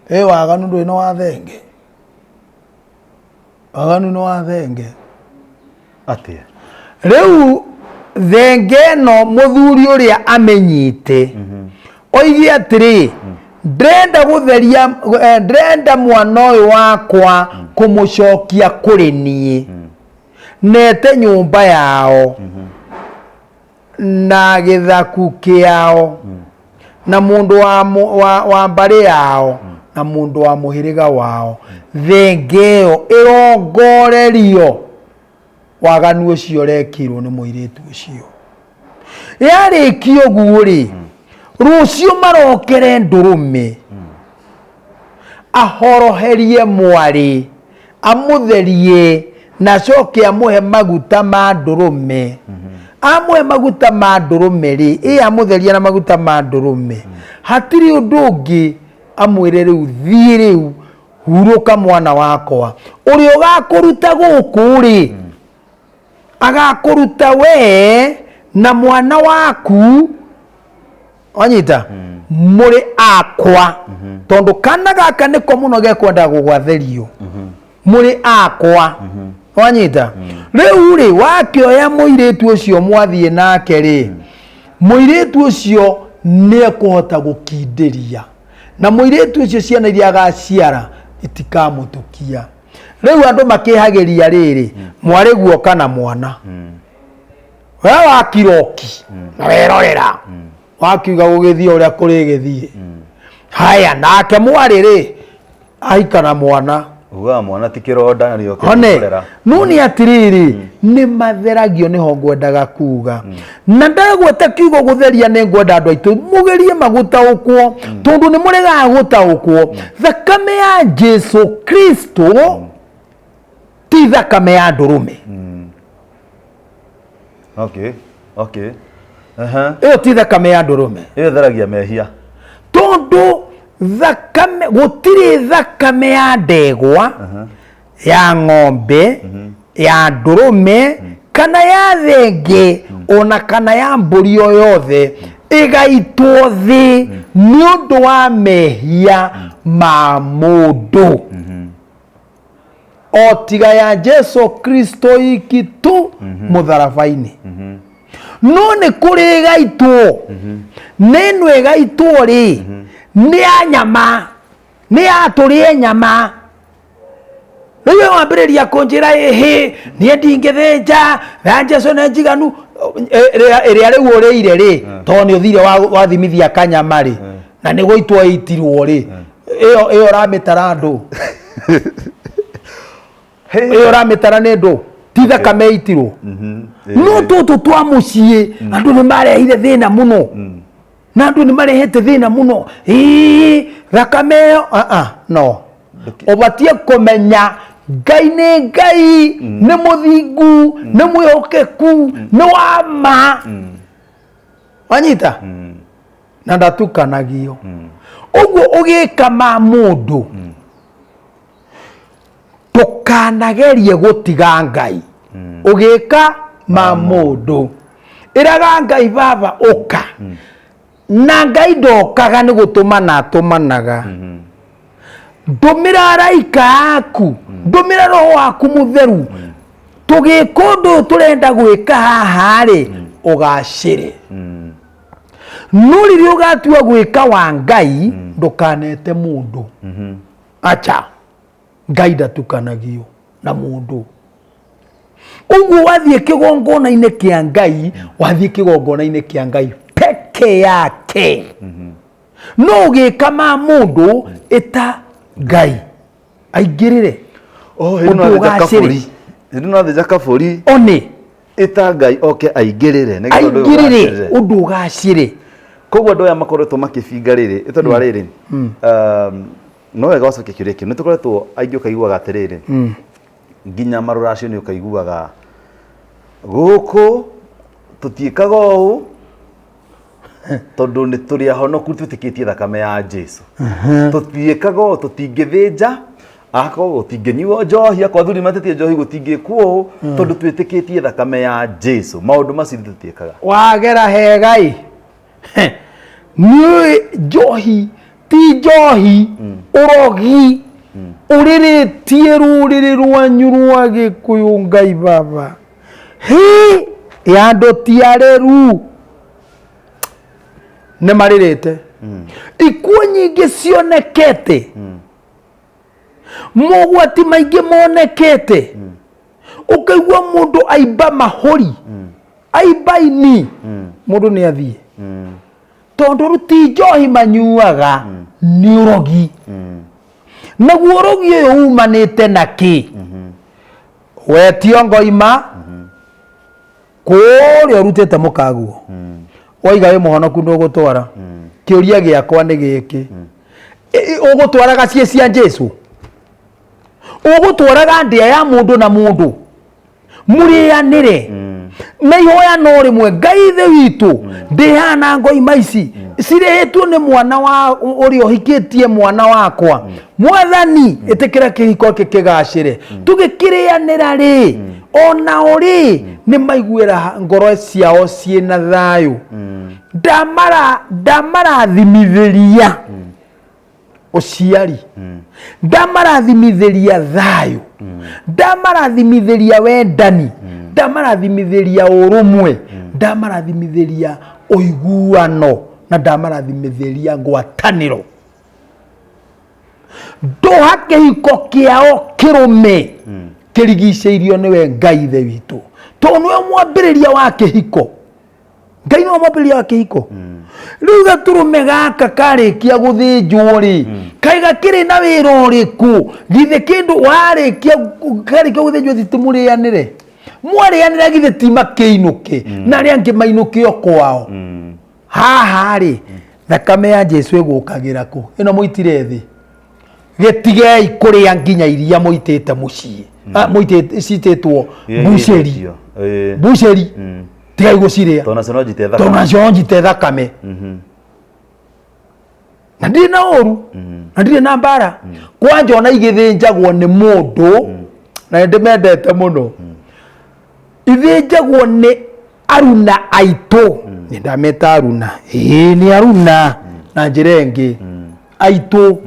Ĩ waganu ndũrĩ nĩ wa thenge, waganu nĩ wa thenge. Atĩa? Rĩu thenge ĩno mũthuri ũrĩa amenyite oige atĩrĩ, ndĩrenda gũtheria, ndĩrenda mwana ũyũ wakwa kũmũcokia kũrĩ niĩ, nete nyũmba yao na gĩthaku kĩao na mũndũ wa mbarĩ yao na mũndũ wa mũhĩrĩga wao. Thenge ĩyo ĩrongorerio waganu ũcio ũrekirwo nĩ mũirĩtu ũcio. Yarĩkia ũguo rĩ, rũciũ marokere ndũrũme, ahoroherie mwarĩ, amũtherie na acoke amũhe maguta ma ndũrũme. Amũhe maguta ma ndũrũme rĩ, ĩ amũtheria na maguta ma ndũrũme, hatirĩ ũndũ ũngĩ, amwĩre rĩu thiĩ, rĩu hurũka mwana wakwa. Ũrĩa ũgakũruta gũkũ rĩ, agakũruta wee na mwana waku, wanyita, mũrĩ akwa, tondũ kana gaka nĩko mũno gekwenda gũgwatherio, mũrĩ akwa, wanyita. Rĩu rĩ, wakĩoya mũirĩtu ũcio mwathiĩ nake rĩ, mũirĩtu ũcio nĩ ekũhota gũkindĩria, na mũirĩtu ũcio ciana iria agaciara itikamũtũkia. Rĩu andũ makĩhagĩria rĩrĩ, mwarĩ guoka na mwana we wakiroki na werorera wakiuga gũgĩthiĩ ũrĩa kũrĩgĩthiĩ. Haya, nake mwarĩ rĩ, ahika na mwana. Ugaga mwana ti kĩronda na nĩoke One kũrera. No nĩ atĩrĩrĩ, nĩ matheragio, nĩho ngwendaga kuga, na ndagweta kiugo gũtheria, nĩ ngwenda andũ aitũ mũgerie magũtaũkwo, tondũ nĩ mũregaga gũtaũkwo. Thakame ya Jesu Kristo ti thakame ya ndũrũme. Okay. Ĩyo ti thakame ya ndũrũme. Ĩyo ĩtheragia mehia. Tondũ thakame, gũtirĩ thakame ya ndegwa, ya ng'ombe, ya ndũrũme kana ya thenge, ona kana ya mbũri o yothe ĩgaitwo thĩ nĩ ũndũ wa mehia ma mũndũ, o tiga ya Jesu Kristo iki tu mũtharaba-inĩ. No nĩ kũrĩ ĩgaitwo, nĩ ĩno ĩgaitwo rĩ, nĩ ya nyama, nĩ ya tũrĩe nyama. Rĩu we wambĩrĩria kũnjĩra, ĩhĩ, niĩ ndingĩthĩnja, ya Jesu nĩ njiganu. Ĩrĩa ĩrĩa rĩu ũrĩire rĩ, tondũ nĩ ũthire wathimithia kanyama rĩ, na nĩ gũitwo ĩitirwo rĩ, ĩyo ũramĩtara ndũ, ĩyo ũramĩtara nĩ ndũ, ti thakame ĩitirwo. No tũtũ twa mũciĩ, andũ nĩ marehire thĩna mũno, na andũ nĩ marehete thĩna mũno. Ĩĩ, thakame ĩyo, ah, ah, no ũbatiĩ kũmenya Ngai nĩ Ngai, nĩ mũthingu, nĩ mwĩhokeku, nĩ wa ma, wanyita, na ndatukanagio. Ũguo ũgĩka ma mũndũ, ndũkanagerie gũtiga Ngai. Ũgĩka ma mũndũ, ĩraga Ngai, baba ũka. Na Ngai ndokaga, nĩ gũtũmana atũmanaga. Ndũmĩra araika aku, ndũmĩra roho waku mũtheru, tũgĩka ũndũ ũyũ tũrenda gwĩka haha rĩ, ũgacĩre. No rĩrĩa ũgatua gwĩka wa Ngai, ndũkanete mũndũ. Acha, Ngai ndatukanagio na mũndũ. Ũguo wathiĩ kĩgongona-inĩ kĩa Ngai, wathiĩ kĩgongona-inĩ kĩa Ngai peke yake. No ũgĩka ma mũndũ, ĩta Ngai aingĩrĩre. Oh, hĩndĩ ũndũ no athĩnja ũgacĩre. kabũri. Hĩndĩ no athĩnja kabũri. One. Ĩta Ngai oke aingĩrĩre nĩgetha ũndũ ũyũ aingĩrĩre ũgacĩrĩre. Ũndũ ũgacĩre. Koguo andũ aya makoretwo makĩbinga rĩrĩ, nĩ tondũ wa rĩrĩ, no wega wacokia kĩũria kĩu. Nĩ tũkoretwo aingĩ ũkaiguaga atĩrĩrĩ, Nginya marũracio nĩ ũkaiguaga gũkũ tũtiĩkaga ũũ tondũ nĩ tũrĩ ahonoku twĩtĩkĩtie thakame ya Jesu. Tũtiĩkaga ũũ, tũtingĩthĩnja akorwo gũtingĩnyuo njohi, akorwo athuri matĩtie njohi gũtingĩkwo ũũ tondũ twĩtĩkĩtie thakame ya Jesu. Maũndũ macio ithuĩ tũtiĩkaga. Wagera hega ĩ. Nĩũĩ njohi ti njohi, ũrogi ũrĩrĩtie rũrĩrĩ rwanyu rwa Gĩkũyũ. Ngai baba, hi ya andũ ti arĩru nĩ marĩrĩte, ikuũ nyingĩ cionekete, mogwati maingĩ monekete. Ũkaigua mũndũ aimba mahũri, aimba ini, mũndũ nĩ athiĩ tondũ rĩu ti njohi manyuaga, nĩ ũrogi. Naguo ũrogi ũyũ umanĩte na kĩ? Wetio ngoima kũrĩa ũrutĩte mũkaguo, waiga wĩ mũhonoku ndũgũtwara. Kĩũria gĩakwa nĩ gĩkĩ: ũgũtwaraga ciĩ cia Jesu, ũgũtwaraga ndĩa ya mũndũ na mũndũ mũrĩanĩre na ihoya no rĩmwe, Ngai ithe witũ, ndĩhana ngoima ici cirĩhĩtwo nĩ mwana wa ũrĩa ũhikĩtie mwana wakwa. Mwathani, ĩtĩkĩra kĩhiko gĩkĩ kĩgacĩre, tũgĩkĩrĩanĩra rĩ, onao rĩ nĩ maiguĩra ngoro ciao ciĩna thayũ. Ndamara ndamarathimithĩria ũciari, ndamarathimithĩria thayũ, ndamarathimithĩria wendani, ndamarathimithĩria ũrũmwe, ndamarathimithĩria ũiguano na ndamarathimithĩria ngwatanĩro. Ndũha kĩhiko kĩao kĩrũme kĩrigicĩirio nĩwe Ngai ithe witũ, tondũ nĩwe mwambĩrĩria wa kĩhiko. Ngai nĩwe mwambĩrĩria wa kĩhiko. Rĩu gatũrũme gaka karĩkia gũthĩnjwo rĩ, kaĩ gakĩrĩ na wĩra ũrĩkũ? Githĩ kĩndũ warĩkia karĩkia gũthĩnjwo thitimũrĩanĩre? Mwarĩanĩra githĩ ti makĩinũke na arĩa angĩ mainũke o kwao? Haha rĩ, thakame ya Jesu ĩgũkagĩra kũ ĩno mũitire thĩ? Gĩtigei kũrĩa nginya iria mũitĩte mũciĩ. Ah, mũitĩte citĩtwo mbucĩri. Mbucĩri tigai gũcirĩa. Tondũ nacio no njite tondũ thakame. Nacio no njite thakame. Na ndirĩ na ũru na ndirĩ na mbara kwanja, ona igĩthĩnjagwo nĩ mũndũ na nĩ ndĩmendete mũno. Ithĩnjagwo nĩ aruna aitũ, nĩ ndameta aruna, ĩĩ nĩ aruna na njĩra ĩngĩ aitũ.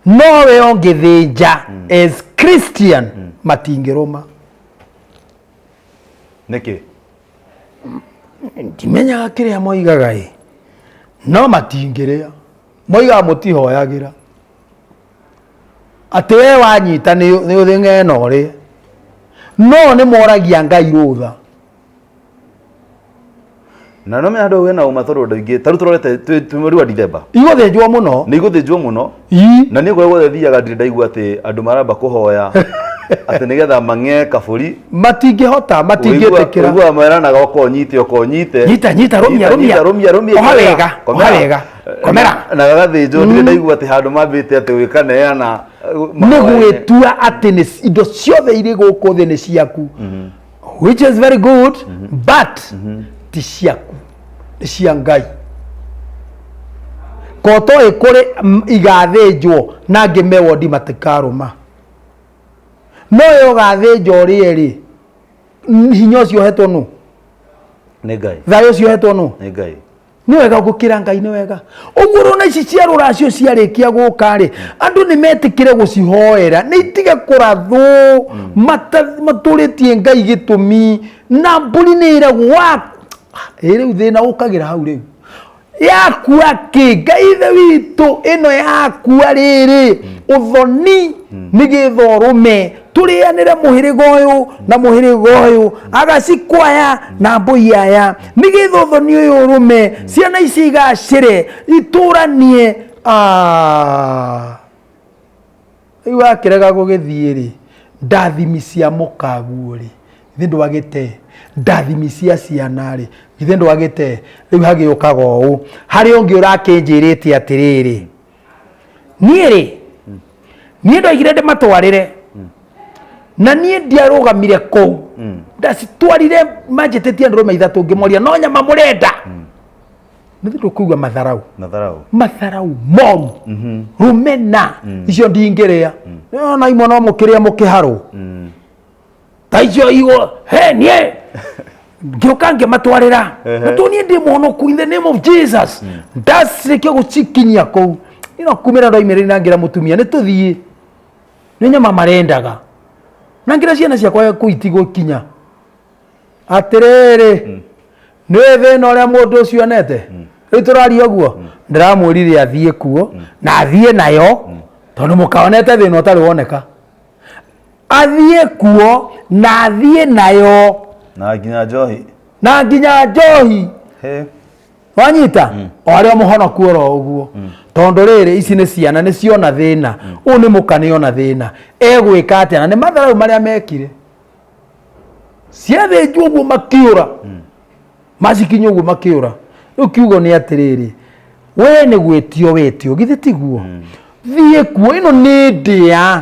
Nowe ũngĩthĩnja as Christian matingĩrũma. Nĩkĩ? Ndimenyaga kĩrĩa moigaga ĩ, no matingĩrĩa. Moigaga mũtihoyagĩra atĩ we wanyita nĩ ũthĩng'ena ũrĩe, no nĩ moragia Ngai rũtha. Na no menya andũ wĩna ũma tondũ andũ aingĩ ta rĩu tũrorete twĩ mweri wa Dithemba. Igũthĩnjwo mũno. Nĩ igũthĩnjwo mũno. Na niĩ kũrĩa guothe thiaga ndirĩ ndaigua atĩ andũ maramba kũhoya atĩ nĩgetha mang'ee kabũri. Matingĩhota, matingĩtĩkĩra. Ũiguaga meranaga oka ũnyite, oka ũnyite. Nyita, nyita, rũmia, rũmia. Rũmia, rũmia. Oha wega, oha Komera. wega, komera. Na gagathĩnjwo, ndirĩ ndaigua atĩ handũ mambĩte atĩ gwĩkaneana. Nĩ gwĩtua atĩ nĩ indo ciothe irĩ gũkũ thĩ nĩ ciaku, which is very good, but ti ciaku, nĩ cia Ngai. Koto ĩkũrĩ igathĩnjwo na angĩ me wondi matikarũma, no we ũgathĩnja ũrĩe rĩ, hinya ũcio ũhetwo nũ? Nĩ Ngai. Thayũ ũcio ũhetwo nũ? Nĩ Ngai. Nĩ wega gũkĩra Ngai, nĩ wega ũguo. Rona ici cia rũracio ciarĩkia gũka rĩ, andũ nĩ metĩkĩre gũcihoera, nĩ itige kũrathwo matũrĩtie Ngai gĩtũmi na mbũri nĩ ĩragwo wa ĩ. Rĩu thĩna ũkagĩra hau rĩu yakua kĩ? Ngai ithe witũ, ĩno yakua rĩrĩ ũthoni nĩgetha ũrũme tũrĩanĩre mũhĩrĩga ũyũ na mũhĩrĩga ũyũ, agacikwaya na mbũi aya, nĩgetha ũthoni ũyũ ũrũme, ciana ici igacĩre itũranie. Ah. Rĩu wakĩrega gũgĩthiĩ rĩ, ndathimi cia mũkaguo rĩ, githĩ ndwagĩte? Ndathimi cia ciana rĩ, githĩ ndwagĩte? Rĩu hagĩũkaga ũũ, harĩ ũngĩ ũrakĩnjĩrĩte atĩrĩrĩ, niĩ rĩ, niĩ ndoigire ndĩmatwarĩre. Na niĩ ndiarũgamire kũu, ndacitwarire manjĩtĩtie ndũrũme ithatũ, ngĩmoria no nyama mũrenda, nĩ thĩ ndũkũigua matharau. Matharau. Matharau moru, rũmena icio ndingĩrĩa. Ona imwe no mũkĩrĩa mũkĩharwo ta icio igå he niĩ ngĩũka ngĩmatwarĩra na tũ niĩ ndĩ mũhonoku in the name of Jesus. Ndacirĩkia gũcikinyia kũu ino kumĩra ndoimĩrĩire na ngĩra mũtumia nĩ tũthiĩ, nĩ nyama marendaga, na ngĩra ciana ciakwa kũu itigũkinya. Atĩrĩrĩ, nĩ thĩna ũrĩa mũndũ ũcio onete rĩu tũraria ũguo, ndĩramwĩrire athiĩ kuo na athiĩ nayo, tondũ mũkaonete thĩna ũtarĩ woneka. Athiĩ kuo na athiĩ nayo. Na nginya njohi. Na nginya njohi. He. Wanyita o arĩa mũhonoku oro ũguo, tondũ rĩrĩ, ici nĩ ciana nĩ ciona thĩna ũyũ, nĩ mũka nĩ ona thĩna egwĩka atĩa? Na nĩ matharau marĩa mekire ciathĩnjwo ũguo makĩũra, macikinya ũguo makĩũra. Rĩu kiugo nĩ atĩrĩrĩ, we nĩ gwĩtio wetio, githĩ tiguo? Thiĩ kuo, ĩno nĩ ndĩa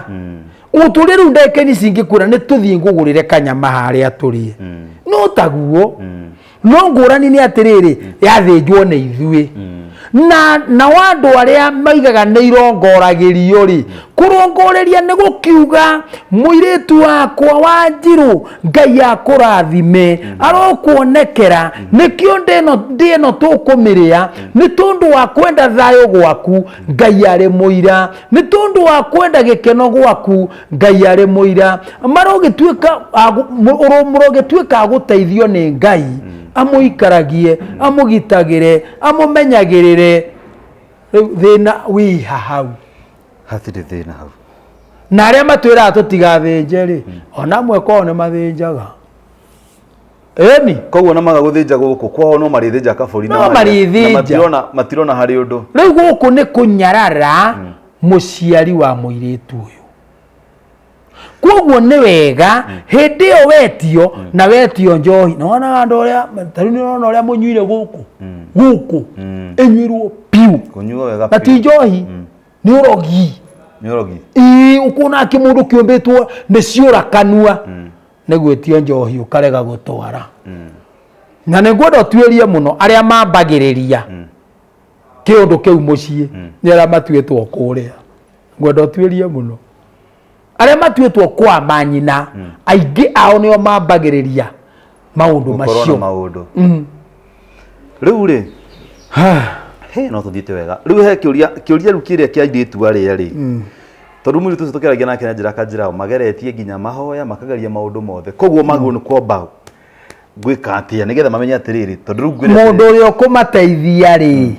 ũtũrĩ rĩu. Ndagĩka-inĩ ici ingĩkwĩra nĩ tũthiĩ ngũgũrĩre kanyama harĩa tũrĩe, no taguo. No ngũrani nĩ atĩrĩrĩ, yathĩnjwo nĩ ithuĩ na nao andũ arĩa maigaga nĩ irongoragĩrio rĩ, kũrongoreria nĩ gũkiuga mũirĩtu wakwa wa njirũ, Ngai akũrathime, arokuonekera, nĩkĩo ndĩ ĩno tũkũmĩrĩa, nĩ tondũ wa kwenda thayũ gwaku, Ngai arĩ mũira, nĩ tondũ wa kwenda gĩkeno gwaku, Ngai arĩ mũira. Marogĩtuĩka mũrogĩtuĩka a gũteithio nĩ Ngai, amũikaragie, amũgitagĩre, amũmenyagĩrĩre. Rĩu thĩna wĩha hau? Hatirĩ thĩna hau. Na arĩa matwĩraga tũtigathĩnje rĩ, ona amwe kwao nĩ mathĩnjaga, ĩni. Koguo na maga gũthĩnja gũkũ kwao no marĩthĩnja kabũri na No marĩthĩnja. Na matirona harĩ ũndũ. Rĩu gũkũ nĩ kũnyarara mũciari wa mũirĩtu ũyũ. Koguo nĩ wega hĩndĩ ĩyo wetio na wetio njohi, na wona andũ ũrĩa tarĩu nĩ ũrona ũrĩa mũnyuire gũkũ gũkũ ĩnyuirwo piũ. Kũnyua wega. Na ti piũ. Njohi nĩ ũrogi. Nĩ ũrogi. Ĩĩ, ũkuona kĩmũndũ kĩũmbĩtwo nĩ ciũra kanua nĩ gwĩtio njohi ũkarega gũtwara. Na nĩ ngwenda ũtuĩrie mũno arĩa mambagĩrĩria kĩũndũ kĩu mũciĩ nĩ arĩa matuĩtwo kũrĩa. Ngwenda ũtuĩrie mũno arĩa matuĩtwo kwa manyina, aingĩ ao nĩo mambagĩrĩria maũndũ gũkorwo na macio. Maũndũ rĩu rĩ, he no tũthiĩte wega. Rĩu he kĩũria, kĩũria rĩu kĩrĩa kĩa airĩtu arĩa rĩ, tondũ mũirĩtu ũcio tũkĩaragia nake na njĩra akanjĩra mageretie nginya mahoya, makageria maũndũ mothe, koguo magĩrĩirwo nĩ kwamba gwĩka atĩa nĩgetha mamenye atĩrĩrĩ, tondũ rĩu ngwĩre Mũndũ ũrĩa ũkũmateithia rĩ,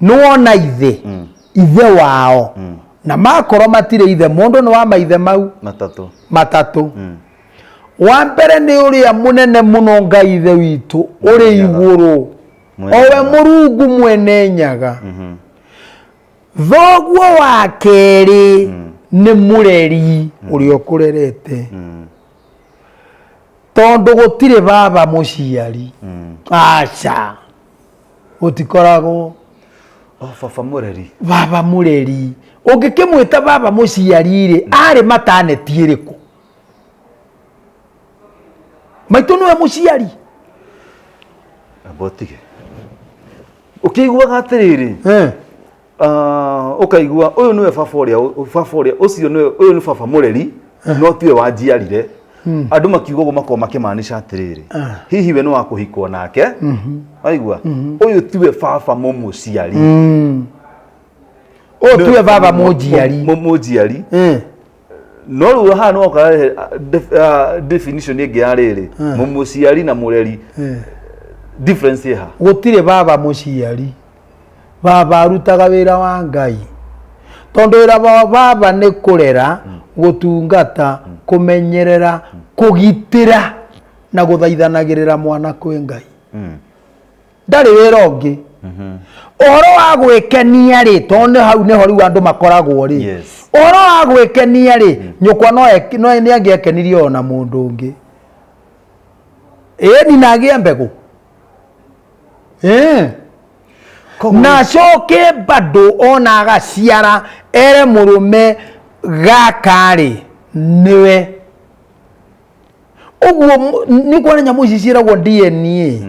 nĩwona ithe, ithe wao, na makorwo matirĩ ithe, mũndũ nĩ wa maithe mau matatũ. Matatũ. Wa mbere nĩ ũrĩa mũnene mũno, Ngai ithe witũ ũrĩ igũrũ, Mwene owe Nyaga. Mũrungu mwene Nyaga. Thoguo wa kerĩ nĩ mũreri ũrĩa ũkũrerete, tondũ gũtirĩ baba mũciari, aca, gũtikoragwo. O baba mũreri. Baba mũreri, ũngĩkĩmwĩta baba mũciari rĩ, arĩ mataneti ĩrĩkũ? Maitũ nĩwe mũciari. Amba ũtige ũkĩiguaga atĩrĩrĩ, ũkaigua ũyũ nĩwe baba ũrĩa, baba ũrĩa ũcio nĩwe, ũyũ nĩ baba mũreri no tiwe wanjiarire. Andũ makiuga ũguo makorwo makĩmaanisha atĩrĩrĩ, hihi we nĩ wa kũhikwo nake, waigua, ũyũ tiwe baba mũmũciari. Ũyũ tiwe baba mũnjiari. Mũnjiari. No rĩu haha no ũkarehe definition ĩngĩ ya rĩrĩ, mũmũciari na mũreri, difference ĩ ha? Gũtirĩ baba mũciari. Baba arutaga wĩra wa Ngai, tondũ wĩra wa baba nĩ kũrera, gũtungata, kũmenyerera, kũgitĩra na gũthaithanagĩrĩra mwana kwĩ Ngai. Ndarĩ wĩra ũngĩ. Ũhoro wa gwĩkenia rĩ, tondũ nĩ hau nĩho rĩu andũ makoragwo rĩ, ũhoro wa gwĩkenia rĩ, nyũkwa no no nĩ angĩekenirie ona mũndũ ũngĩ, ĩni na agĩe mbegũ. Na acoke bado ona agaciara ere mũrũme gaka rĩ nĩwe. Ũguo nĩ kuona nyamũ ici ciĩragwo DNA.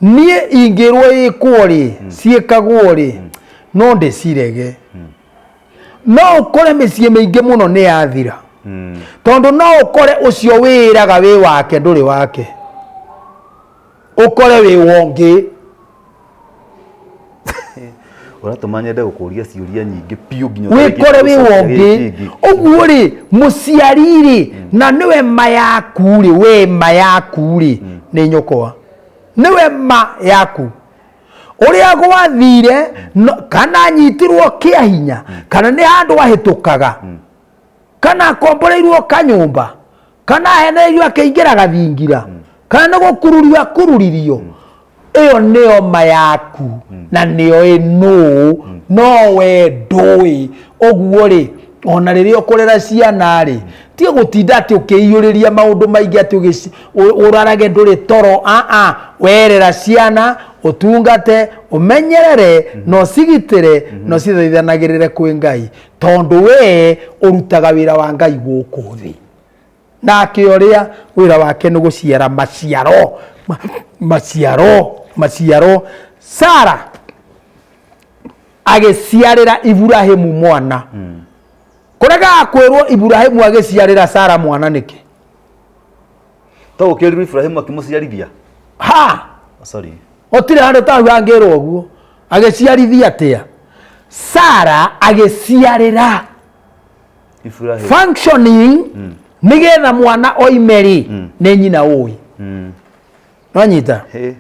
Niĩ ingĩrwo ĩkwo rĩ, ciĩkagwo rĩ, no ndĩcirege. No ũkore mĩciĩ mĩingĩ mũno nĩ yathira. Tondũ no ũkore ũcio wĩĩraga wĩ wake ndũrĩ wake. Ũkore wĩ wongĩ. Ũratũma nyende gũkũria ciũria nyingĩ biũ nginya Wĩkore wĩ ũtarĩkĩtie wongĩ. gĩkĩ kĩngĩ. Ũguo rĩ, mũciari rĩ, na nĩwe ma yaku rĩ, we ma yaku rĩ, nĩ nyũkwa. Nĩwe ma yaku. Ũrĩa gwathire, kana anyitirwo kĩa hinya, kana nĩ handũ ahĩtũkaga, kana akomboreirwo kanyũmba, kana ahenereirio akĩingĩra gathingira, kana nĩ gũkururio akururirio, ĩyo nĩyo ma yaku na nĩyo ĩnũũ, no we ndũĩ. Ũguo rĩ, ona rĩrĩa ũkũrera ciana rĩ, ti gũtinda atĩ ũkĩiyũrĩria maũndũ maingĩ atĩ ũrarage ndũrĩ toro. Aa, werera ciana ũtungate, ũmenyerere na ũcigitĩre na ũcithaithanagĩrĩre kwĩ Ngai, tondũ we ũrutaga wĩra wa Ngai gũkũ thĩ. Nake ũrĩa wĩra wake nĩ gũciara maciaro, maciaro, maciaro. Sara agĩciarĩra Iburahimu mwana. Kũregaga kwĩrwo Iburahimu agĩciarĩra Sara mwana nĩkĩ? To gũkĩrirwo Iburahimu akĩmũciarithia? Ha! Sorry. Gũtirĩ handũ ta hau hangĩrwo ũguo. Agĩciarithia atĩa? Sara agĩciarĩra Iburahimu. Functioning nĩgetha mwana oime rĩ, nĩ nyina ũĩ. Nwanyita? Hĩ.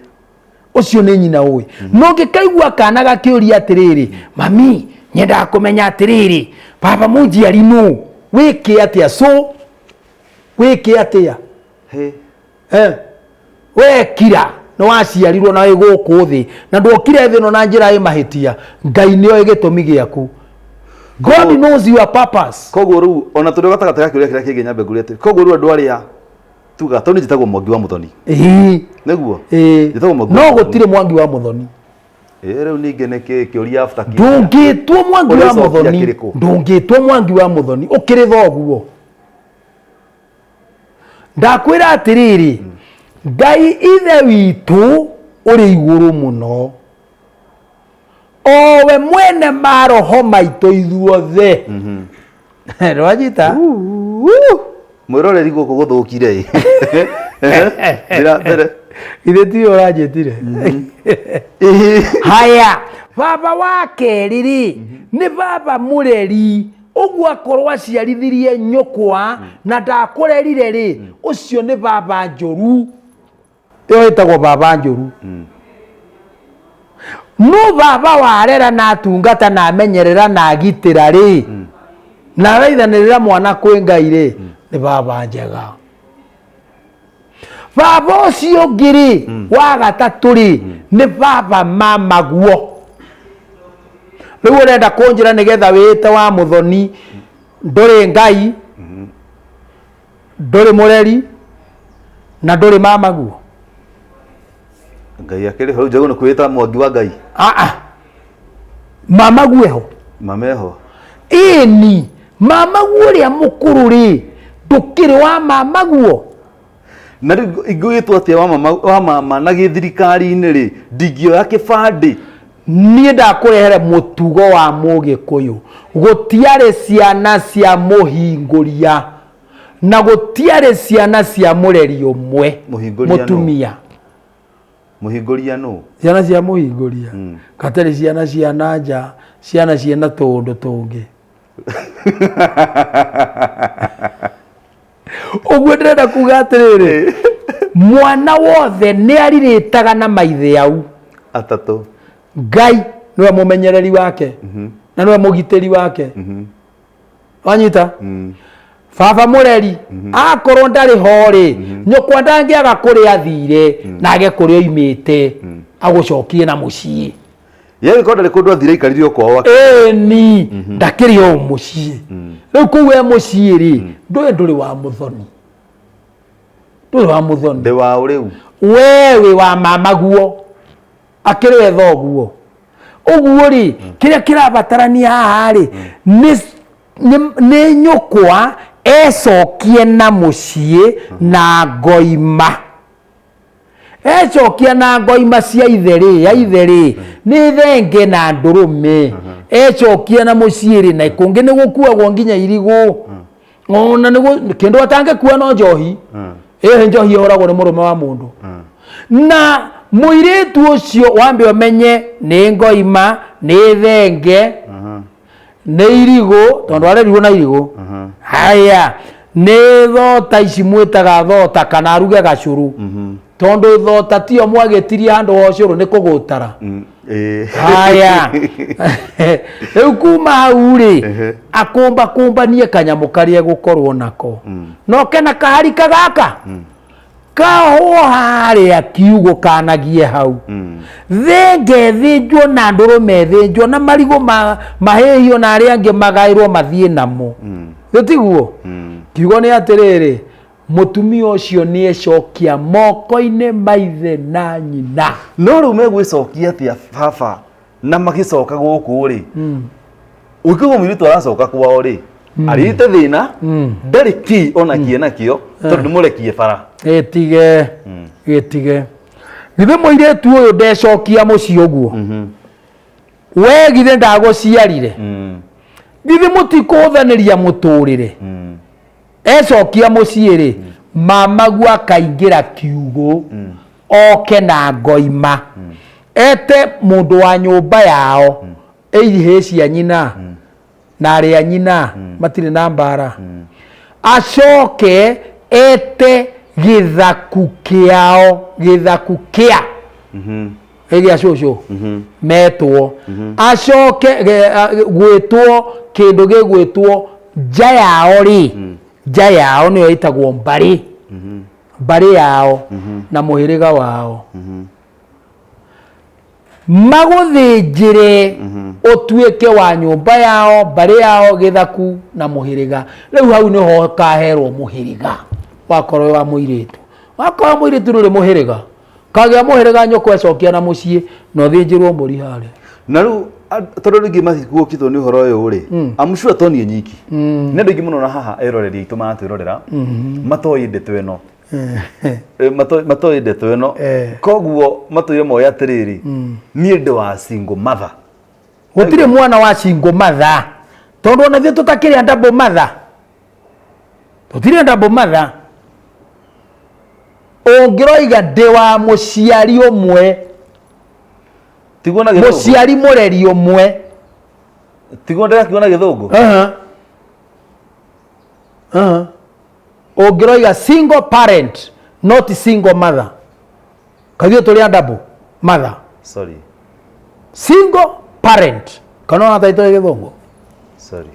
Ũcio nĩ nyina ũĩ. No ũngĩkaigua kana gakĩũria atĩrĩrĩ, mami, nyendaga kũmenya atĩrĩrĩ, baba mũnjiari nũ? Wĩke atĩa? So, wĩke atĩa? Hĩ. We kira, nĩ waciarirwo na wĩ gũkũ thĩ, na ndwokire thĩ ĩno na njĩra ĩ mahĩtia. Ngai nĩoĩ gĩtũmi gĩaku. God knows your purpose. Koguo rĩu ona tũrĩ gatagatĩ ga kĩũria kĩrĩa kĩngĩ nyambe ngũrie atĩrĩ, koguo rĩu andũ arĩa tuga tondũ njĩtagwo Mwangi wa Mũthoni. Ĩĩ. Nĩguo? Ĩĩ. Njĩtagwo Mwangi No wa Mũthoni. gũtirĩ Mwangi wa Mũthoni. Ĩĩ, rĩu ningĩ nĩ kĩ kĩũria after kĩũria. Ndũngĩtwo Mwangi wa Ũrĩcokia Mũthoni. kĩrĩkũ? Ndũngĩtwo Mwangi wa Mũthoni ũkĩrĩ thoguo. Ndakwĩra atĩrĩrĩ, Ngai ithe witũ ũrĩ igũrũ mũno, owe mwene maroho maitũ ithuothe. Ndwanyita? Mwĩroreri gũkũ gũthũkire ĩ. Njĩra mbere. Ithe tiwe ũranjĩtire. Haya, baba wa kerĩ rĩ, nĩ baba mũreri. Ũguo akorwo aciarithirie nyũkwa na ndakũrerire rĩ, ũcio nĩ baba njũru. Ĩyo ĩtagwo baba njũru. No baba warera na atungata na amenyerera na agitĩra rĩ, na araithanĩrĩra mwana kwĩ Ngai rĩ, nĩ baba njega. Baba ũcio ũngĩ rĩ, wa gatatũ rĩ, nĩ baba mamaguo. Rĩu ũrenda kũnjĩra nĩgetha wĩĩte wa Mũthoni, ndũrĩ Ngai, ndũrĩ mũreri, na ndũrĩ mamaguo? Ngai akĩrĩ ho, rĩu njagĩrĩirwo nĩ kwĩĩta Mwangi wa Ngai. Aa, mamaguo eho. Mama eho. Ĩni, mamaguo ũrĩa mũkũrũ rĩ, ndũkĩrĩ wa mamaguo. Na rĩu ingĩgĩtwo atĩa wa mama, wa mama na gĩthirikari-inĩ rĩ, ndingĩoya kĩbandĩ. Niĩ ndakũrehere mũtugo wa Mũgĩkũyũ. Gũtiarĩ ciana cia mũhingũria na gũtiarĩ ciana cia mũreri ũmwe. Mũhingũria nũ? Mũtumia. Mũhingũria nũ? Ciana cia mũhingũria. Gatarĩ ciana cia nanja, ciana ciĩna tũũndũ tũngĩ. Ũguo ndĩrenda kuga atĩrĩrĩ, mwana wothe nĩ arirĩtaga na maithe au atatũ. Ngai nĩwe mũmenyereri wake na nĩwe mũgitĩri wake. Wanyita? Baba mũreri akorwo ndarĩ ho rĩ, nyũkwa ndangĩaga kũrĩa athire na age kũrĩa oimĩte agũcokie na mũciĩ. Ye gĩkorwo ndarĩ kũndũ athire, aikarire o kwao. Ĩni, ndakĩrĩ o mũciĩ. Rĩu kũu e mũciĩ rĩ, ndũĩ ndũrĩ wa Mũthoni, ndũrĩ wa Mũthoni. Ndĩ wa ũ rĩu? We wĩ wa mamaguo, akĩrĩ we thoguo. Ũguo rĩ, kĩrĩa kĩrabatarania haha rĩ, nĩ nyũkwa. Ecokie na mũciĩ na ngoima. Ecokia na ngoima cia ithe rĩ, ya ithe rĩ, nĩ thenge na ndũrũme. Ecokia na mũciĩ rĩ, na kũngĩ nĩ gũkuagwo nginya irigũ. Ona nĩ kĩndũ atangĩkua no njohi. Ĩyo njohi ĩhũragwo nĩ mũrũme wa mũndũ. Na mũirĩtu ũcio wambe ũmenye nĩ ngoima, nĩ thenge, nĩ irigũ, tondũ arerirwo na irigũ. Haya, nĩ thota ici mwĩtaga thota kana aruge gacũrũ. Tondũ thota tiyo mwagĩtirie handũ ha ũcũrũ nĩ kũgũtara. Haya, rĩu kuma hau rĩ, akũmbakumbanie kanyamũ karĩa egũkorwo nako. Noke na kaharika gaka kahwo harĩa kiugo kanagie hau. Thenge ĩthĩnjwo na ndũrũme ĩthĩnjwo na marigũ mahĩhio na arĩa angĩ magaĩrwo mathiĩ namo. Gĩtiguo? Kiugo nĩ atĩrĩrĩ, mũtumia ũcio nĩ ecokia moko-inĩ ma ithe na nyina. No rĩu megwĩcokia atĩa baba na magĩcoka gũkũ rĩ? Ũngĩigua mũirĩtu aracoka kwao rĩ, arĩte thĩna, ndarĩ kĩ ona kĩ nakĩo, tondũ nĩ mũrekie bara. Gĩtige, gĩtige. Githĩ mũirĩtu ũyũ ndecokia mũciĩ ũguo? We githĩ ndagũciarire? Githĩ mũtikũhũthanĩria mũtũrĩre? Ecokia mũciĩ rĩ, mamaguo akaingĩra kiugũ, oke na ngoima. Ete mũndũ wa nyũmba yao, ihĩĩ cia nyina, na arĩa nyina, matirĩ na mbara. Acoke ete gĩthaku kĩao, gĩthaku kĩa gĩa cũcũ metwo, acoke gwĩtwo kĩndũ gĩgwĩtwo nja yao rĩ, nja yao nĩyo ĩtagwo mbarĩ, mbarĩ yao na mũhĩrĩga wao, magũthĩnjĩre ũtuĩke wa nyũmba yao, mbarĩ yao, gĩthaku na mũhĩrĩga. Rĩu hau nĩho ũkaherwo mũhĩrĩga wakorwo wa mũirĩtu. Wakorwo mũirĩtu ndũrĩ mũhĩrĩga, kagĩa mũhĩrĩga nyũkwa ecokia na mũciĩ na ũthĩnjĩrwo mbũri harĩa. Na rĩu tondũ rĩngĩ matikuokĩtwo nĩ ũhoro ũyũ rĩ, I'm sure to niĩ nyiki, nĩ andũ aingĩ mũno na haha eroreri aitũ maratwĩrorera matoĩ ndeto ĩno. Matoĩ ndeto ĩno. Koguo matũire moĩ atĩrĩrĩ, niĩ ndĩ wa single mother. Gũtirĩ mwana wa single mother, tondũ ona ithuĩ tũtakĩrĩ a double mother, tũtirĩ double mother. Ũngĩroiga ndĩ wa mũciari ũmwe, Tiguo na gĩthũngũ? Mũciari mũreri ũmwe. Tiguo ndĩrakiuga na gĩthũngũ? Aha. Aha. Ũngĩroiga single parent, not single mother. Kaithuĩ tũrĩ a double mother. Sorry. Single parent, kana ona taitũ gĩthũngũ. Sorry.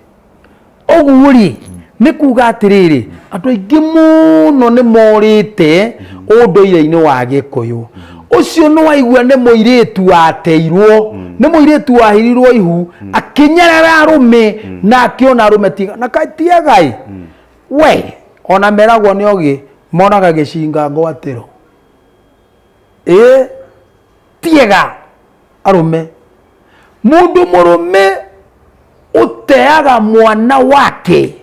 Ũguo rĩ, nĩ kuga atĩrĩrĩ, andũ aingĩ mũno nĩ morĩte ũndũire-inĩ wa Gĩkũyũ. Ũcio nĩ waigua nĩ mũirĩtu wateirwo, nĩ mũirĩtu wahirirwo ihu, akĩnyarara arũme na akĩona arũme tiga na tiagai we, ona meragwo nĩ ogĩ monaga gĩcinga ngwatĩro. Ĩ tiega arũme, mũndũ mũrũme ũteaga mwana wake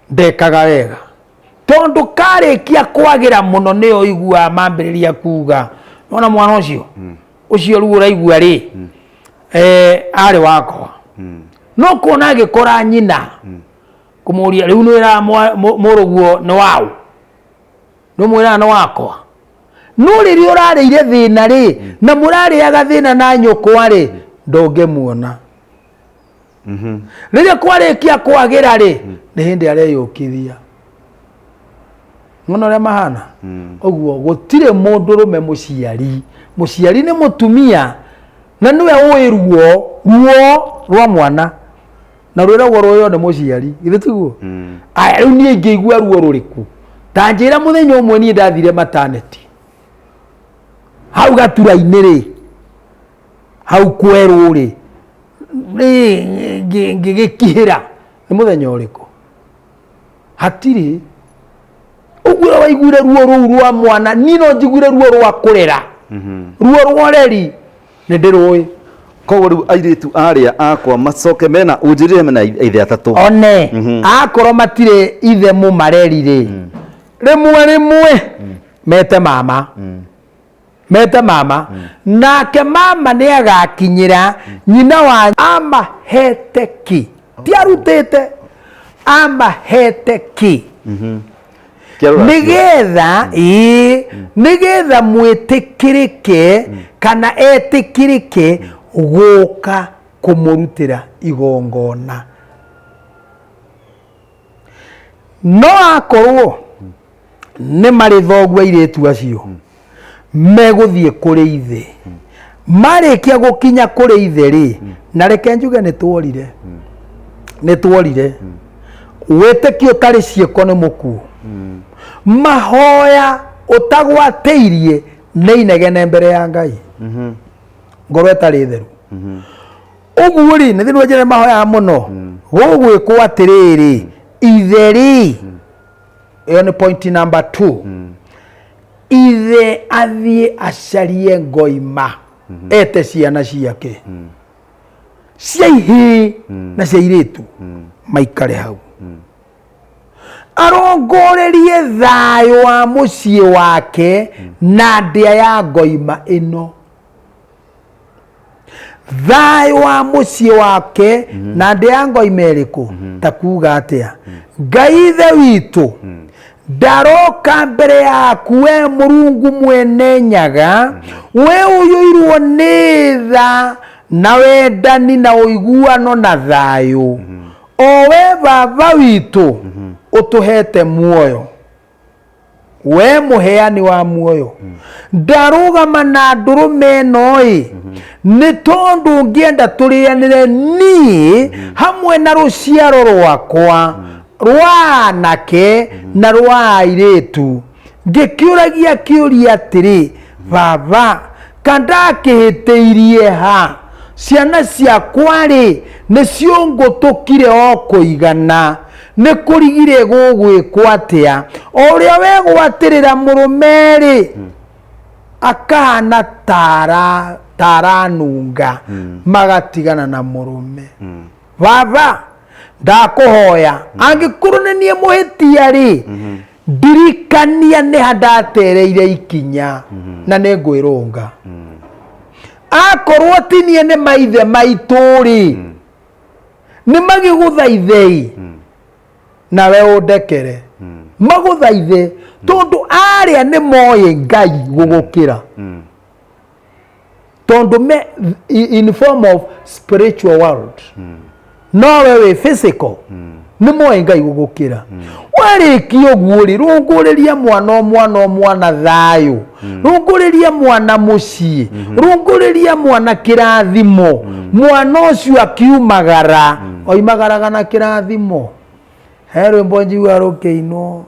ndekaga wega, tondũ karĩkia kwagĩra mũno nĩyo ũiguaga mambĩrĩria kuga nona mwana ũcio ũcio rĩu ũraigua rĩ, arĩ wakwa. No kuona agĩkora nyina kũmũria rĩu nĩwĩraga mũrũguo nĩ waũ, nĩũmwĩraga nĩ wakwa. No rĩrĩa ũrarĩire thĩna rĩ, na mũrarĩaga thĩna na nyũkwa rĩ, ndũngĩmuona. Rĩrĩa kwarĩkia kwagĩra rĩ, nĩ hĩndĩ areyũkithia. Ng'ona ũrĩa mahana? Ũguo gũtirĩ mũndũrũme mũciari. Mũciari nĩ mũtumia na nĩwe ũĩ ruo, ruo rwa mwana. Na rwĩragwo rũĩo nĩ mũciari. Githĩ tiguo? Aya, rĩu niĩ ingĩigua ruo rũrĩkũ? Ta njĩra mũthenya ũmwe niĩ ndathire maternity. Hau gatura-inĩ rĩ, hau kwerũ rĩ, ngĩgĩkihĩra nĩ mũthenya ũrĩkũ? Hatirĩ. Ũguo waiguire ruo rũu rwa mwana, niĩ no njiguire ruo rwa kũrera. Ruo rwa ũreri nĩ ndĩrũĩ. Koguo rĩu airĩtu arĩa akwa macoke mena ũnjĩrire mena ithe atatũ. One akorwo matirĩ ithe mũmareri rĩ, rĩmwe rĩmwe mete mama, mete mama, nake mama nĩ agakinyĩra nyina wa amahete ki, ti arutĩte, amahete ki. Kĩa rũracio. Nĩgetha ĩĩ, nĩgetha mwĩtĩkĩrĩke kana etĩkĩrĩke gũka kũmũrutĩra igongona. No akorwo nĩ marĩ thoguo airĩtu acio megũthiĩ kũrĩ ithe, marĩkia gũkinya kũrĩ ithe rĩ, na reke njuge nĩ tuorire, nĩ tuorire wĩtĩkio ũtarĩ ciĩko nĩ mũkuũ. Mahoya ũtagwatĩirie nĩ inegene mbere ya Ngai, ngoro ĩtarĩ theru. Ũguo rĩ, nĩ thĩinĩ wa njĩra mahoyaga mũno gũgwĩkwo atĩrĩrĩ, ithe rĩ, ĩyo nĩ point number 2, ithe athiĩ acarie ngoima, ete ciana ciake cia ihĩĩ na cia irĩtu, maikare hau arongorerie thayũ wa mũciĩ wake na ndĩa ya ngoima ĩno, thayũ wa mũciĩ wake na ndĩa ya ngoima ĩrĩkũ. Ta kuga atĩa, Ngai ithe witũ, ndaroka mbere yaku we Mũrungu mwene Nyaga, we ũiyũirwo nĩ tha na wendani na ũiguano na thayũ, o we Baba witũ ũtũhete muoyo, we mũheani wa muoyo. Ndarũgama na ndũrũme ĩno ĩ, nĩ tondũ ngĩenda tũrĩanĩre niĩ hamwe na rũciaro rwakwa rwa anake na rwa airĩtu, ngĩkĩũragia kĩũria atĩrĩ, Baba, kandakĩhĩtĩirie ha? Ciana ciakwa rĩ, nĩ ciũngũtũkire o kũigana, nĩ kũrigire gũgwĩkwo atĩa? O ũrĩa wegwatĩrĩra mũrũme rĩ, akahana tara taranunga, magatigana na mũrũme. Baba, ndakũhoya, angĩkorwo nĩ niĩ mũhĩtia rĩ, ndirikania nĩ ha ndatereire ikinya na nĩ ngwĩrũnga. Akorwo ti niĩ nĩ maithe maitũ rĩ, nĩ magĩgũthaithei nawe ũndekere. Magũthaithe tondũ arĩa nĩ moĩ Ngai gũgũkĩra, tondũ me in form of spiritual world, nowe wĩ physical, nĩ moĩ Ngai gũgũkĩra. Warĩkia ũguo rĩ, rũngũrĩria mwana o mwana o mwana thayũ, rũngũrĩria mwana mũciĩ, rũngũrĩria mwana kĩrathimo. Mwana ũcio akiumagara oimagaraga na kĩrathimo. He rwĩmbo njigua rũkĩinwo,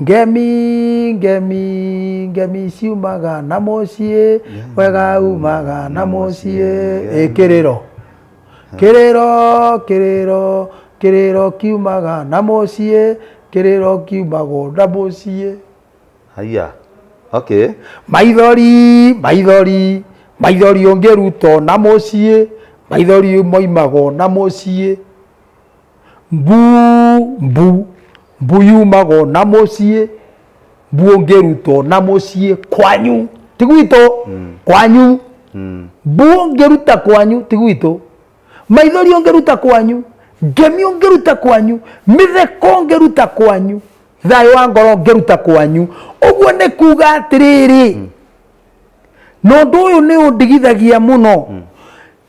ngemi ngemi ngemi ciumaga na mũciĩ, wega umaga na mũciĩ. Ĩ kĩrĩro kĩrĩro kĩrĩro kĩrĩro kiumaga na mũciĩ, kĩrĩro kiumagwo na mũciĩ. Haya, okay. Maithori maithori maithori ũngĩrutwo na mũciĩ, maithori moimagwo na mũciĩ. Mbu mbu mbu yumagwo na mũciĩ, mbu ũngĩrutwo na mũciĩ kwanyu ti gwitũ, kwanyu. Mbu ũngĩruta kwanyu ti gwitũ, maithori ũngĩruta kwanyu, ngemi ũngĩruta kwanyu, mĩtheko ũngĩruta kwanyu, thayũ wa ngoro ũngĩruta kwanyu. Ũguo nĩ kuga atĩrĩrĩ, na ũndũ ũyũ nĩ ũndigithagia mũno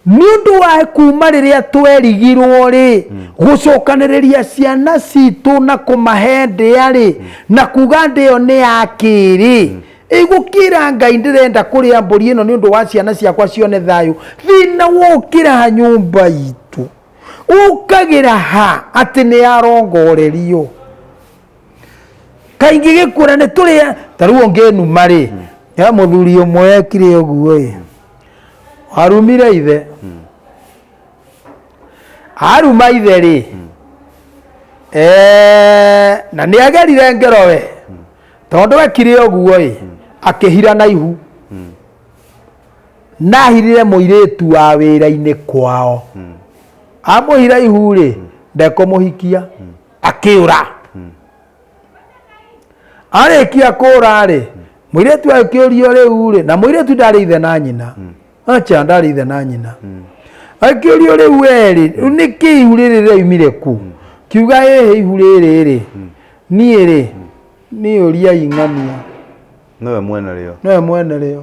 nĩ ũndũ wa kuma rĩrĩa twerigirwo rĩ, gũcokanĩrĩria ciana citũ na kũmahe ndĩa rĩ, na kuga ndĩo nĩ ya kĩrĩ, ĩgũkĩra Ngai ndĩrenda kũrĩa mbũri ĩno nĩ ũndũ wa ciana ciakwa cione thayũ. Thĩna wokĩra nyũmba itũ ũkagĩra ha atĩ nĩ arongorerio kaingĩ gĩkũra nĩ tũrĩa. Ta rĩu ũngĩnuma rĩ, ya mũthuri ũmwe ekire ũguo ĩ, arumire ithe, aruma ithe rĩ, na nĩ agerire ngero we, tondũ ekire ũguo ĩ, akĩhira na ihu. Nahirire mũirĩtu wa wĩra-inĩ kwao. Amũhira ihu rĩ, ndekũmũhikia, akĩũra. Arĩkia kũra rĩ, mũirĩtu agĩkĩũrio rĩu rĩ, na mũirĩtu ndarĩ ithe na nyina, acha ndarĩ ithe na nyina. Akĩũrio rĩu werĩ, nĩkĩ ihu rĩrĩ rĩaumire ku? Kiuga ĩhĩ ihu rĩrĩ rĩ, niĩ rĩ, niĩ ũriai ng'ania. Nowe mwene rĩo. Nowe mwene rĩo.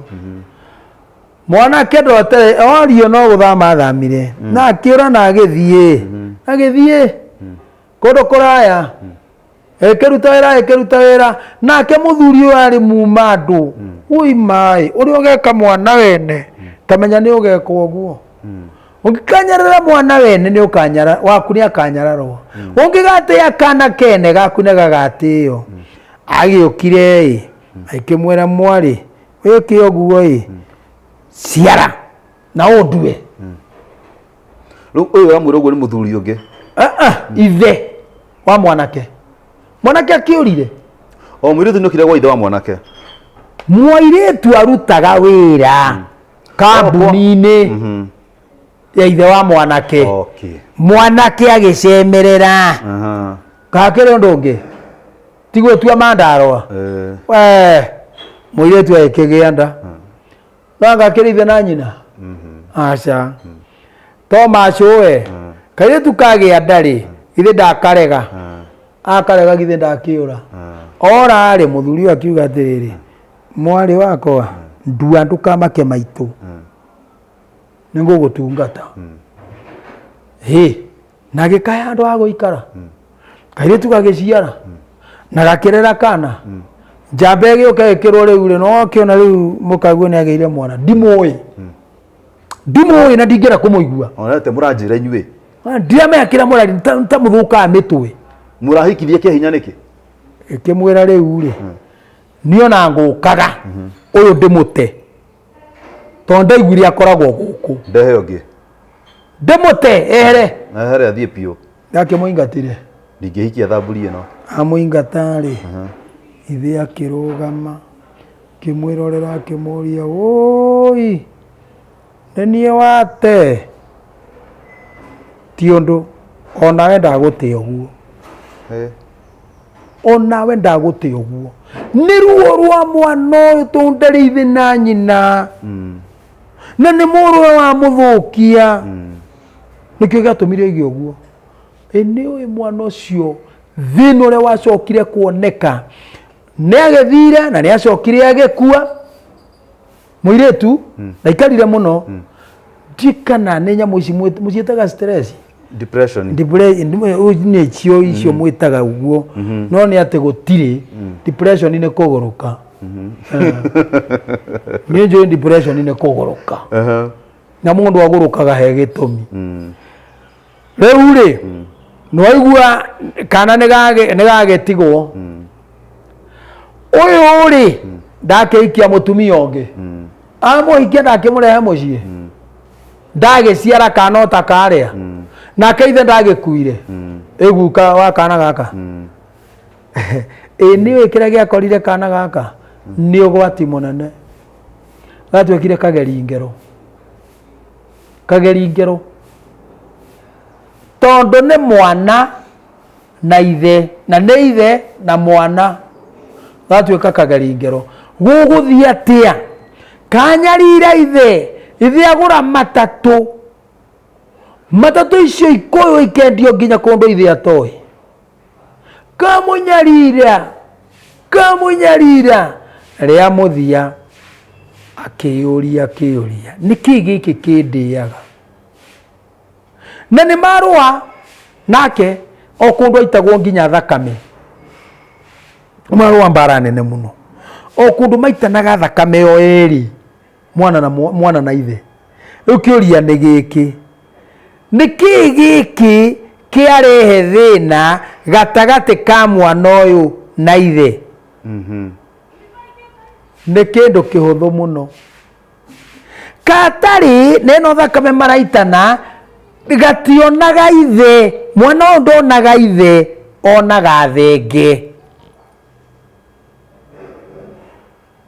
Mwanake ndotere orio no gũthama athamire, na akĩũra na agĩthiĩ, agĩthiĩ kũndũ kũraya, ĩkĩruta wĩra, ĩkĩruta wĩra. Nake mũthuri ũyũ arĩ muma andũ, ui maĩ ũrĩa ũgeka mwana wene, tamenya nĩ ũgekwo ũguo. Ũngĩkanyarara mwana wene nĩ ũkanyara, waku nĩ akanyararwo. Ũngĩgatĩa kana kene gaku nĩ gagatĩo. Agĩũkire ĩ, akĩmwĩra mwarĩ, wĩke ũguo ĩ, ciara na ũndue. Rĩu ũyũ ũramwĩra ũguo nĩ mũthuri ũngĩ? Ah, ah, ithe wa mwanake. Mwanake akĩũrire. O mũirĩtu nĩ okire gwa ithe wa mwanake? Mũirĩtu arutaga wĩra kambuni-inĩ ya ithe wa mwanake. Mwanake agĩcemerera. Gakĩrĩ ũndũ ũngĩ ti gũtua mandarũa. We mũirĩtu agĩkĩgĩa nda, no anga akĩrĩ ithe na nyina? Aca. To macũwe kairĩtu kagĩa nda rĩ, githĩ ndakarega? Akarega, githĩ ndakĩũra? Ora rĩ, mũthuri ũyũ akiuga atĩrĩrĩ, mwarĩ wakwa, ndua, ndũkamake maitũ, nĩ ngũgũtungata. Hĩ, na gĩkaya handũ ha gũikara, kairĩtu gagĩciara na gakĩrera kana. Njamba ĩgĩũka ĩkĩrwo rĩu rĩ, no akĩona rĩu mũkaguo nĩ agĩire mwana. Ndimũĩ, ndimũĩ na ndingĩenda kũmũigua. Ona te mũranjĩra inyuĩ. Ndiramenya kĩrĩa mũrari ta mũthũkaga mĩtwe. Mũrahikithie kĩa hinya nĩkĩ? Ĩkĩmwĩra rĩu rĩ, niĩ ona ngũkaga ũyũ ndĩmũte, tondũ ndaiguire akoragwo gũkũ. Ndehe ũngĩ. Ndĩmũte ehere. Ehere athiĩ biũ. Ndakĩmũingatire. Ndingĩhikia thamburi ĩno. Amũingata rĩ, ithe akĩrũgama, akĩmwĩrorera, akĩmũria, wũi, nĩ niĩ wate? Ti ũndũ, onawe ndagũte ũguo. Onawe ndagũte ũguo. Nĩ ruo rwa mwana ũyũ tondũ ndarĩ ithe na nyina. Na nĩ mũrũwe wamũthũkia. Nĩkĩo gĩatũmire oige ũguo. Ĩ nĩ ũĩ mwana ũcio thĩna ũrĩa wacokire kuoneka, nĩ agĩthire na nĩ acokire agĩkua mũirĩtu, ndaikarire mũno. Ndikana nĩ nyamũ ici mũciĩtaga stress. Depression. Nĩ cio icio mwĩtaga ũguo, no nĩ atĩ gũtirĩ depression, nĩ kũgũrũka. Niĩ njũĩ depression nĩ kũgũrũka, na mũndũ agũrũkaga he gĩtũmi. Rĩu rĩ, nĩwaigua kana nĩ gagĩtigwo ũyũ rĩ, ndakĩhikia mũtumia ũngĩ, amũhikia ndakĩmũrehe mũciĩ, ndagĩciara kana o ta karĩa, nake ithe ndagĩkuire ĩguka wa kana gaka. Ĩ nĩ ũĩ kĩrĩa gĩakorire kana gaka? Nĩ ũgwati mũnene, gatuĩkire kageri ngero, kageri ngero, tondũ nĩ mwana na ithe, na nĩ ithe na mwana, gatuĩka kageri ngero. Gũgũthiĩ atĩa kanyarira ithe? Ithe agũra matatũ, matatũ icio ikũyũ ikendio nginya kũndũ ithe atoĩ. Kamũnyarira, kamũnyarira rĩa mũthia akĩyũria akĩyũria, nĩkĩ gĩkĩ kĩndĩaga? Na nĩ marũa nake o kũndũ aitagwo nginya thakame, marũa mbara nene mũno, o kũndũ maitanaga thakame o erĩ, mwana na mwana na ithe. Rĩu kĩũria nĩ gĩkĩ, nĩ kĩĩ gĩkĩ kĩarehe thĩna gatagatĩ ka mwana ũyũ na ithe? Nĩ kĩndũ kĩhũthũ mũno. Katarĩ na ĩno thakame maraitana, gationaga ithe. Mwana ũyũ ndonaga ithe, onaga thenge.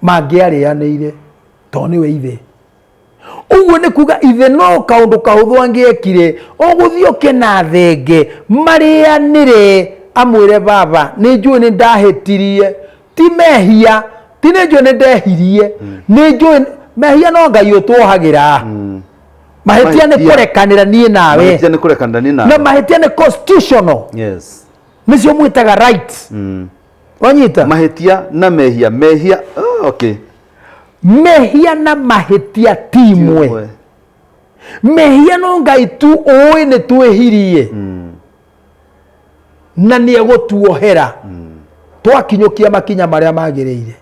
Mangĩarĩanĩire tondũ nĩwe ithe. Ũguo nĩ kuga ithe no kaũndũ kahũthũ angĩekire, ũgũthiĩ ũke na thenge marĩanĩre, amwĩre baba nĩ njũĩ nĩ ndahĩtirie, ti mehia, ti nĩ njũĩ nĩ ndehirie, nĩ njũĩ mehia no Ngai ũtuohagĩra. Mahĩtia nĩ Mahĩtia. kũrekanĩra niĩ nawe, Mahĩtia nĩ kũrekanĩra niĩ na nawe. mahĩtia nĩ constitutional, Yes. nĩcio mwĩtaga rights. Wanyita? Mahĩtia na mehia, mehia, oh, okay. Mehia na mahĩtia ti imwe. Mehia no Ngai tu ũĩ nĩ twĩhirie na nĩ egũtuohera twakinyũkia makinya marĩa magĩrĩire.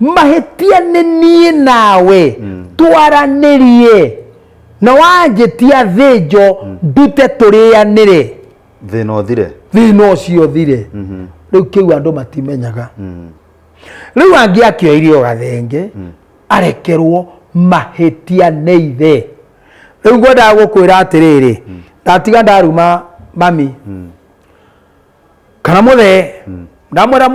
Mahĩtia nĩ niĩ nawe twaranĩrie na wanjĩtia thĩnjo ndute tũrĩanĩre, Thĩna ũthire. Thĩna ũcio ũthire. Rĩu kĩu andũ matimenyaga. Rĩu angĩ akĩoire o gathenge arekerwo mahĩtia nĩ ithe. Rĩu ngwendaga gũkwĩra atĩrĩrĩ, ndatiga ndaruma mami kana mũthee, ndamwĩra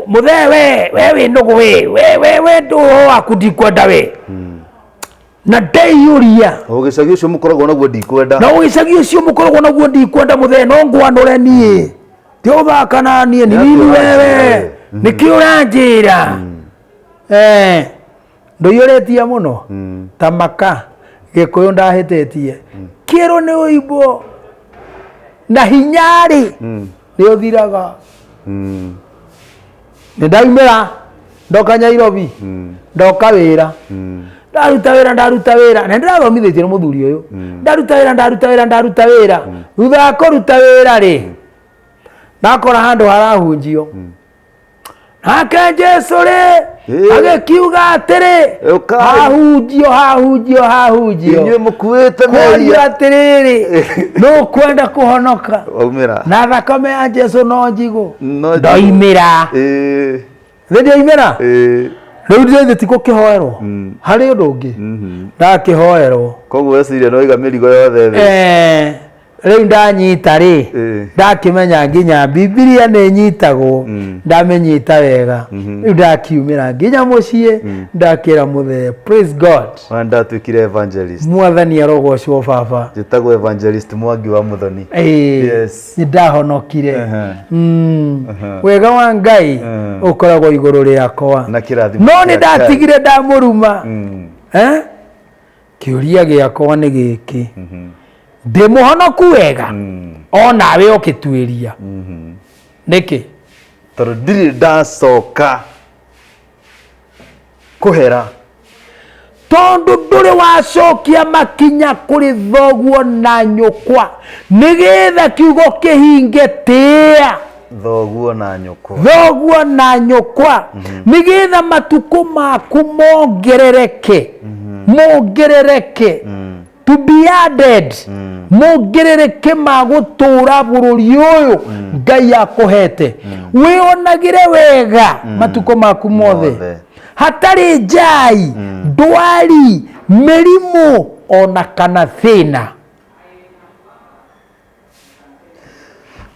mũthee, we wĩ nũgũ, we we we ndũũ waku ndikwenda we, na ndeiyũria. O gĩcagi ũcio mũkoragwo naguo ndikwenda. Na ũgĩcagi ũcio mũkoragwo naguo ndikwenda mũthee, no ngwanũre niĩ ti ũthaka na niĩ nĩ Nĩ nini atĩa wewe ũranjĩra we? Nĩkĩ ũranjĩra? Eh, ndũiyũrĩtie mũno ta maka gĩkũyũ ndahĩtĩtie kĩrũ nĩ ũimbo na hinyarĩ nĩ ũthiraga. Nĩ ndaumĩra ndoka Nyairobi, ndoka wĩra, ndaruta wĩra, ndaruta wĩra na ndĩrathomithĩtio nĩ mũthuri ũyũ. Ndaruta wĩra, ndaruta wĩra, ndaruta wĩra. Thutha wa kũruta wĩra rĩ, ndakora handũ harahunjio nake Jesu rĩ agĩkiuga atĩrĩ, Ũkai. Hahunjio, hahunjio, hahunjio, Inyuĩ mũkuĩte kwario mehia. atĩrĩrĩ, nũkwenda kũhonoka Waumĩra. Na thakame ya Jesu no njigũ. No njigũ. Ndoimĩra. Thĩ ndioimĩra. Rĩu ndĩrĩ ti gũkĩhoerwo harĩ ũndũ ũngĩ ndakĩhoerwo. Koguo weciria no iga mĩrigo yothe thĩ. Eh, rĩu ndanyita rĩ, ndakĩmenya nginya Bibilia nĩ nyitagwo, ndamĩnyita wega. Rĩu ndakiumĩra nginya mũciĩ, ndakĩra mũthee, praise God. Ona ndatuĩkire evangelist. Mwathani arogocwo baba. Njĩtagwo evangelist Mwangi wa Muthoni. Ĩĩ, Yes. nĩ ndahonokire. Wega wa Ngai ũkoragwo igũrũ rĩakwa Na kĩrathimo no kĩa nĩ Ngai. ndatigire ndamũruma. Eh? Kĩũria gĩakwa nĩ gĩkĩ, ndĩ mũhonoku wega? O nawe ũkĩtuĩria nĩkĩ? Tondũ ndirĩ ndacoka kũhera. Tondũ ndũrĩ wacokia makinya kũrĩ thoguo na nyũkwa nĩgetha kiugo kĩhinge, tĩĩa thoguo na nyũkwa. Thoguo na nyũkwa nĩgetha matukũ maku mongerereke, mongerereke, to be added, mongerereke ma gũtũũra bũrũri ũyũ Ngai akũhete, wĩonagĩre wega matukũ maku mothe Mothe. Hatarĩ njai, ndwari, mĩrimũ ona kana thĩna.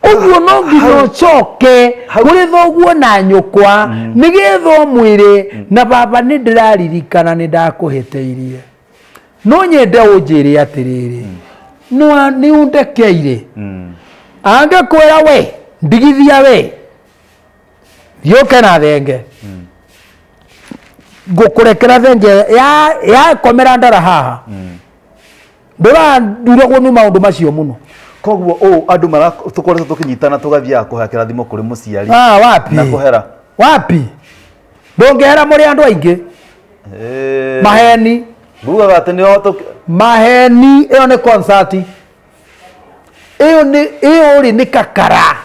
Ũguo no nginya ũcoke kũrĩ thoguo na nyũkwa nĩgetha ũmwĩre, na baba nĩ ndĩraririkana nĩ ndakũhĩtĩirie, no nyende ũnjĩre atĩrĩrĩ, nĩ ũndekeire. Angĩkwĩra we ndigithia, we thiĩ ũke na thenge, ngũkũrekera thenge yakomera ndara haha, ndũranduragwo nĩ maũndũ macio mũno. Koguo ũũ andũ mara tũkoretwo tũkĩnyitana tũgathiaga kũhea kĩrathimo kũrĩ mũciari Ah, wapi. Na kũhera. Wapi, ndũngĩhera mũrĩ andũ aingĩ. Maheni. Ngugaga atĩ nĩo Maheni, ĩyo nĩ concert, ĩyo nĩ ĩyo rĩ nĩ kakara.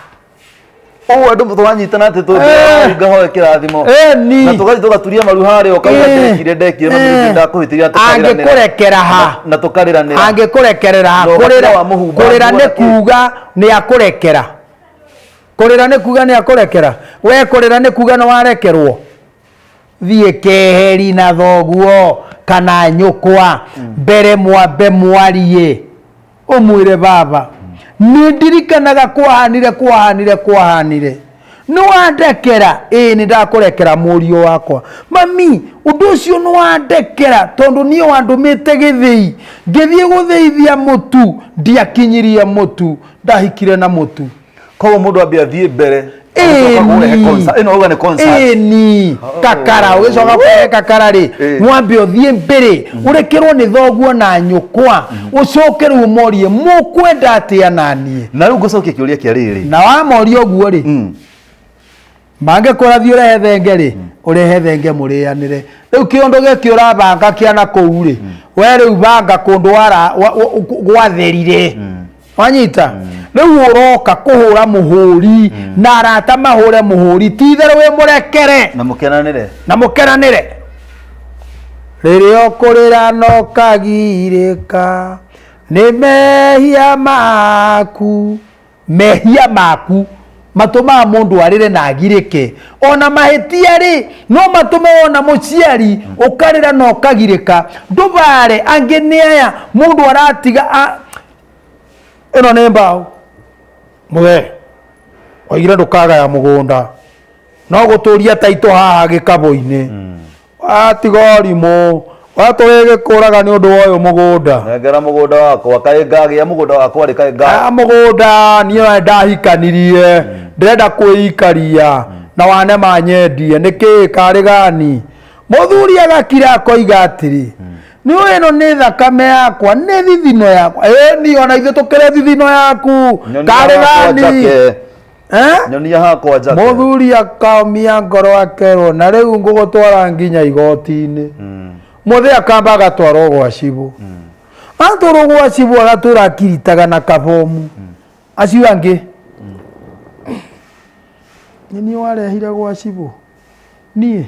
Ũũ andũ tũranyitana atĩ ngahoe kĩrathimo Ĩni. na tũgathiĩ tũgaturia maru harĩa ũkauga ndekire ndekire na nĩ ndakũhĩtĩria, tũkarĩranĩra. Angĩkũrekera ha? Na tũkarĩranĩra. Angĩkũrekerera ha? Na ũgatiga Kũrĩra wamũhumba kũrĩra nguo nĩ na kĩ. Kuga nĩ akũrekera, kũrĩra nĩ kuga nĩ akũrekera. We kũrĩra nĩ kuga nĩ warekerwo? Thiĩ keheri na thoguo kana nyũkwa mbere, mwambe mwarie, ũmwĩre, baba nĩ ndirikanaga kwahanire, kwahanire, kwahanire, Nĩ wandekera? Ĩĩ, nĩ ndakũrekera mũriũ wakwa. Mami, ũndũ ũcio nĩ wandekera tondũ niĩ wandũmĩte gĩthĩi ngĩthiĩ gũthĩithia mũtu, ndiakinyirie mũtu, ndahikire na mũtu. Koguo mũndũ ambe athiĩ mbere, ũgĩcoka kũrehe concert. Ĩno ũga nĩ concert. Ĩni, kakara ũgĩcoka kũrehe kakara rĩ, mwambe ũthiĩ mbere, ũrekerwo nĩ thoguo na nyũkwa, ũcoke rĩu ũmorie mũkwenda atĩa naniĩ. Na rĩu ngũcokia kĩũria kĩa rĩrĩ. Na wamoria ũguo rĩ, mangĩkwĩra thiĩ ũrehe thenge rĩ, ũrehe thenge mũrĩanĩre. Rĩu kĩũndũ gĩkĩ ũrabanga kĩa na kũu rĩ, we rĩu banga kũndũ gwatherire. Wanyita? Rĩu ũroka kũhũra mũhũri na arata mahũre mũhũri, ti itherũ wĩ mũrekere. Na mũkenanĩre. Na mũkenanĩre. Rĩrĩa ũkũrĩra na ũkagirĩka nĩ mehia maku. Mehia maku matũmaga mũndũ arĩre na agirĩke. Ona mahĩtia rĩ, no matũme wona mũciari ũkarĩra na ũkagirĩka. Ndũbare angĩ nĩ aya mũndũ aratiga a ĩno nĩ mbaũ. Mũthee, waigire ndũkagaya mũgũnda. No gũtũria taitũ haha gĩkabũ-inĩ. Watiga ũrimũ, watũrĩgĩkũraga nĩ ũndũ wa ũyũ mũgũnda. Nengera mũgũnda wakwa, kaĩ ngagĩa mũgũnda wakwa rĩ, kaĩ nga. Aya mũgũnda niĩ we ndahikanirie, ndĩrenda kwĩikaria na wanema nyendie, nĩkĩ karĩ gani? Mũthuri agakira akoiga atĩrĩ, nĩ ũĩ ĩno nĩ thakame yakwa, nĩ thithino yakwa. Ĩni ona ithuĩ tũkĩrĩ thithino yaku, Nyonia karĩ hakwa gani? njake. Eh? Nyonia hakwa njake. Mũthuri akaumia ngoro akerwo na rĩu ngũgũtwara nginya igoti-inĩ. Mũthee akamba agatwarwo gwa cibũ. Atwarwo gwa cibũ agatũra akiritaga na kabomu. Acio angĩ nĩ niĩ warehire gwa cibũ, niĩ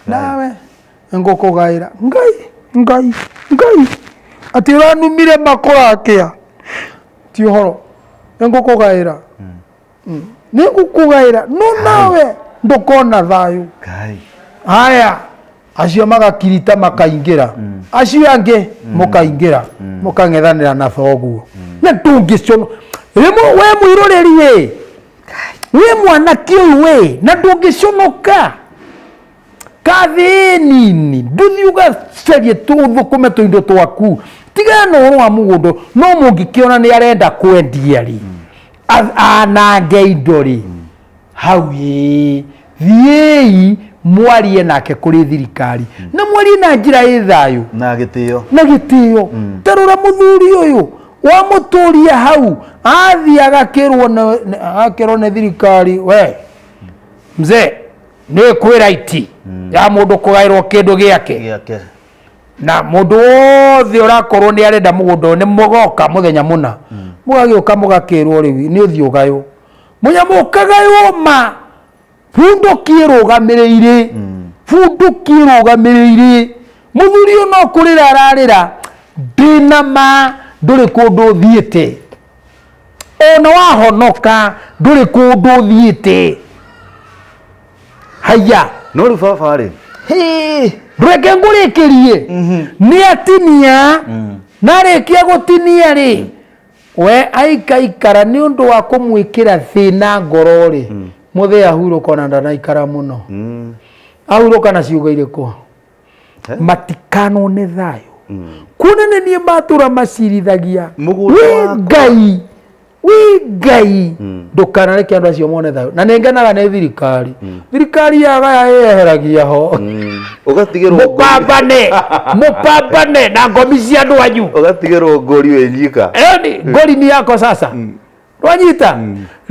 nawe ngũkũgaĩra. Ngai Ngai Ngai, atĩ ũranumire makũrakĩa, ti ũhoro, nĩ ngũkũgaĩra, nĩ ngũkũgaĩra, no nawe ndũkona thayũ. Ngai. Haya, acio magakirita makaingĩra, acio angĩ mũkaingĩra mũkang'ethanĩra na thoguo. Na ndũngĩcono rĩmwe we mwĩroreri wĩ wĩ mwanake ũyũ wĩ na ndũngĩconoka kathĩ nini, ndũthiĩ ũgacarie tũthũkũme tũindo twaku, tigana na ũhoro wa mũgũnda. No mũngĩkĩona nĩ arenda kwendia rĩ, anange indo rĩ, hau ĩĩ, thiĩi mwarie nake kũrĩ thirikari, na mwarie na njĩra ĩ thayũ na gĩtĩo. Na gĩtĩo. Tarora mũthuri ũyũ wamũtũria hau, athiĩ agakĩrwo nĩ thirikari, we mzee, nĩ kwĩ right ya mũndũ kũgaĩrwo kĩndũ gĩake. Gĩake. Na mũndũ wothe ũrakorwo nĩ arenda mũgũnda ũyũ, nĩ mũgoka mũthenya mũna, mũgagĩũka mũgakĩrwo rĩu nĩ ũthiĩ ũgaywo. Mũnyamũ ũkagaywo ma bunduki ĩrũgamĩrĩire, bunduki ĩrũgamĩrĩire. Mũthuri ũyũ no kũrĩra ararĩra, ndĩna ma ndũrĩ kũndũ ũthiĩte, ona wahonoka ndũrĩ kũndũ ũthiĩte. Haya. No rĩu baba rĩ, Reke ngũrĩkĩrie. Nĩ atinia, na arĩkia gũtinia rĩ, we aikaikara nĩ ũndũ wa kũmwĩkĩra thĩna ngoro rĩ, mũthee ahurũka ona ndanaikara mũno. Ahurũka na ciugo irĩkũ? Matikanone thayũ, kuona nĩ niĩ matũra macirithagia. Mũgũnda Wĩ wakwa. Ngai, wĩ Ngai, ndũkanareke andũ acio mone thayũ. Na nĩ ngenaga nĩ thirikari, thirikari yagaya ĩyeheragia ho. Ũgatigĩrwo ngũri. Mũpambane, mũpambane na ngomi cia andũ anyu. Ũgatigĩrwo ngũri wĩ nyika. Ĩni ngori ni yako sasa, rwanyita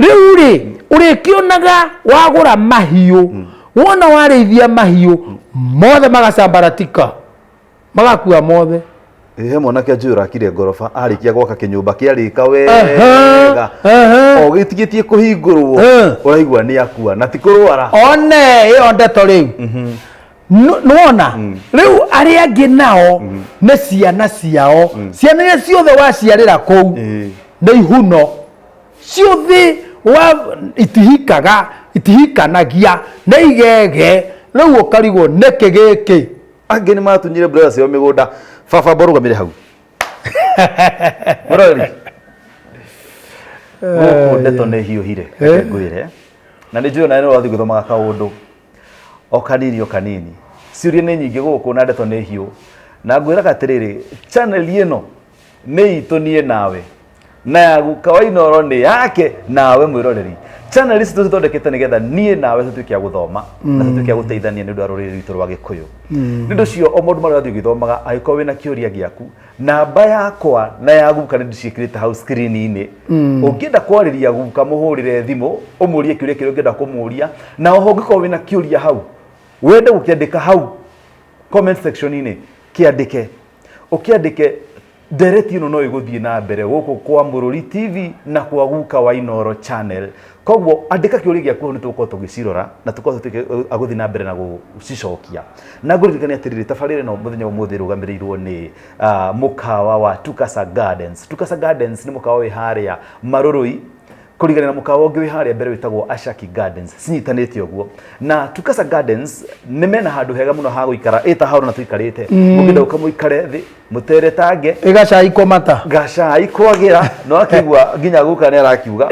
rĩu rĩ, ũrĩkĩonaga wagũra mahiũ, wona warĩithia mahiũ mothe magacambaratika, magakua mothe. He mwanake njũĩ ũrakire ngoroba, arĩkia gwaka kĩnyũmba kĩarĩka wega, o gĩtigĩtie kũhingũrwo, ũraigua nĩ akua na ti kũrwara. One ĩyo ndeto rĩu. Nĩwona rĩu arĩa angĩ nao nĩ ciana ciao, ciana iria ciothe waciarĩra kũu nĩ ihuno ciothe wa itihikaga, itihikanagia, nĩ igege. Rĩu ũkarigwo nĩkĩ gĩkĩ. Angĩ nĩ matunyire brother ciao mĩgũnda. Baba, mborũgamĩre hau mũrori gũkũ, ndeto nĩ hiũhire, reke ngwĩre. Na nĩ njũĩ nawe nĩ ũrathiĩ gũthomaga kaũndũ o kanini o kanini. Ciũria nĩ nyingĩ gũkũ na ndeto nĩ hiũ. Na ngwĩraga atĩrĩrĩ, channel ĩno nĩ itũ niĩ nawe na ya guka wa Inooro nĩ yake nawe mwĩroreri. Channel ici tũcithondekete nĩgetha niĩ nawe tũtuĩke a gũthoma na tũtuĩke a gũteithania nĩ ũndũ wa rũrĩrĩ rwitũ rwa Gĩkũyũ. Nĩ ũndũ ũcio o maũndũ marĩa ũrathiĩ ũgĩthomaga, angĩkorwo wĩna kĩũria gĩaku, namba yakwa na ya guka nĩ ndĩciĩkĩrĩte hau screen-inĩ. Ũngĩenda kwarĩria guka mũhũrĩre thimũ ũmũrie kĩũria kĩrĩa ũngĩenda kũmũria, na oho ũngĩkorwo wĩna kĩũria hau wende gũkĩandĩka hau comment section-inĩ, kĩandĩke ũkĩandĩke. Ndereti ĩno no ĩgũthiĩ na mbere gũkũ kwa Mũrũri TV na kwa Guka wa Inooro Channel. Koguo andĩka kĩũria gĩaku hau nĩ tũgũkorwo tũgĩcirora na tũkorwo tũtuĩke a gũthiĩ na mbere na gũcicokia. Na ngũririkanie atĩrĩrĩ, tabarĩra ĩno mũthenya wa ũmũthĩ ĩrũgamĩrĩirwo nĩ mũkawa wa Tukasa Gardens. Tukasa Gardens nĩ mũkawa wĩ harĩa Marũrũi, kũringana na mũkawa ũngĩ wĩ harĩa mbere wĩtagwo Ashaki Gardens, cinyitanĩte ũguo. Na Tukasa Gardens nĩ mena handũ hega mũno ha gũikara, ĩ ta hau na tũikarĩte, mũngĩenda gũka mũikare thĩ mũteretange. Ĩgacai komata. Gacai kwagĩra no akĩigua nginya guka nĩ arakiuga.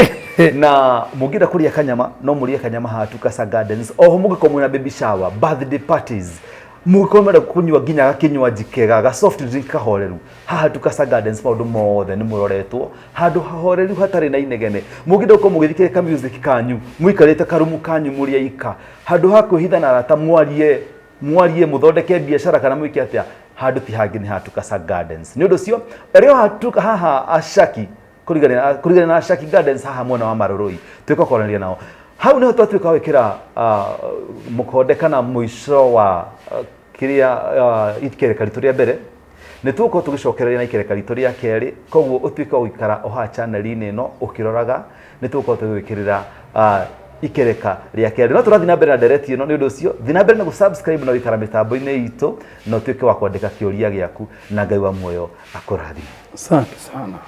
Na mũngĩenda kũrĩa kanyama no mũrĩe kanyama haha Tukasa Gardens. Oho mũngĩkorwo mwĩna baby shower, birthday parties, mũngĩkorwo mwenda kũnyua nginya gakĩnywanji kega ga soft drink kahoreru, haha Tukasa Gardens maũndũ mothe nĩ mũroretwo handũ hahoreru hatarĩ na inegene. Mũngĩenda gũkorwo mũgĩthikĩrĩria ka music kanyu mũikarĩte karumu kanyu mũrĩ aika, handũ ha kwĩhitha na arata mwarie mwarie mũthondeke biacara kana mwĩke atĩa, handũ ti hangĩ nĩ ha Tukasa Gardens. Nĩ ũndũ ũcio rĩo haha Ashaki kũrigania na Ashaki Gardens haha mwena wa Marũrũi tuĩka kwaranĩria nao hau nĩho twatuĩka gwĩkĩra mũkonde kana mũico wa kĩrĩa ikereka ritũ rĩa mbere. Nĩ tũgũkorwo tũgĩcokereria na ikereka ritũ rĩa kerĩ, koguo ũtuĩke wa gũikara o haha channel-inĩ ĩno ũkĩroraga, nĩ tũgũkorwo tũgĩgwĩkĩrĩra ikereka rĩa kerĩ. No tũrathiĩ na mbere na ndereti ĩno, nĩ ũndũ ũcio thiĩ na mbere na gũ-subscribe na gũikara mĩtambo-inĩ itũ, na ũtuĩke wa kwandĩka kĩũria gĩaku, na Ngai wa muoyo akũrathime. Asante sana.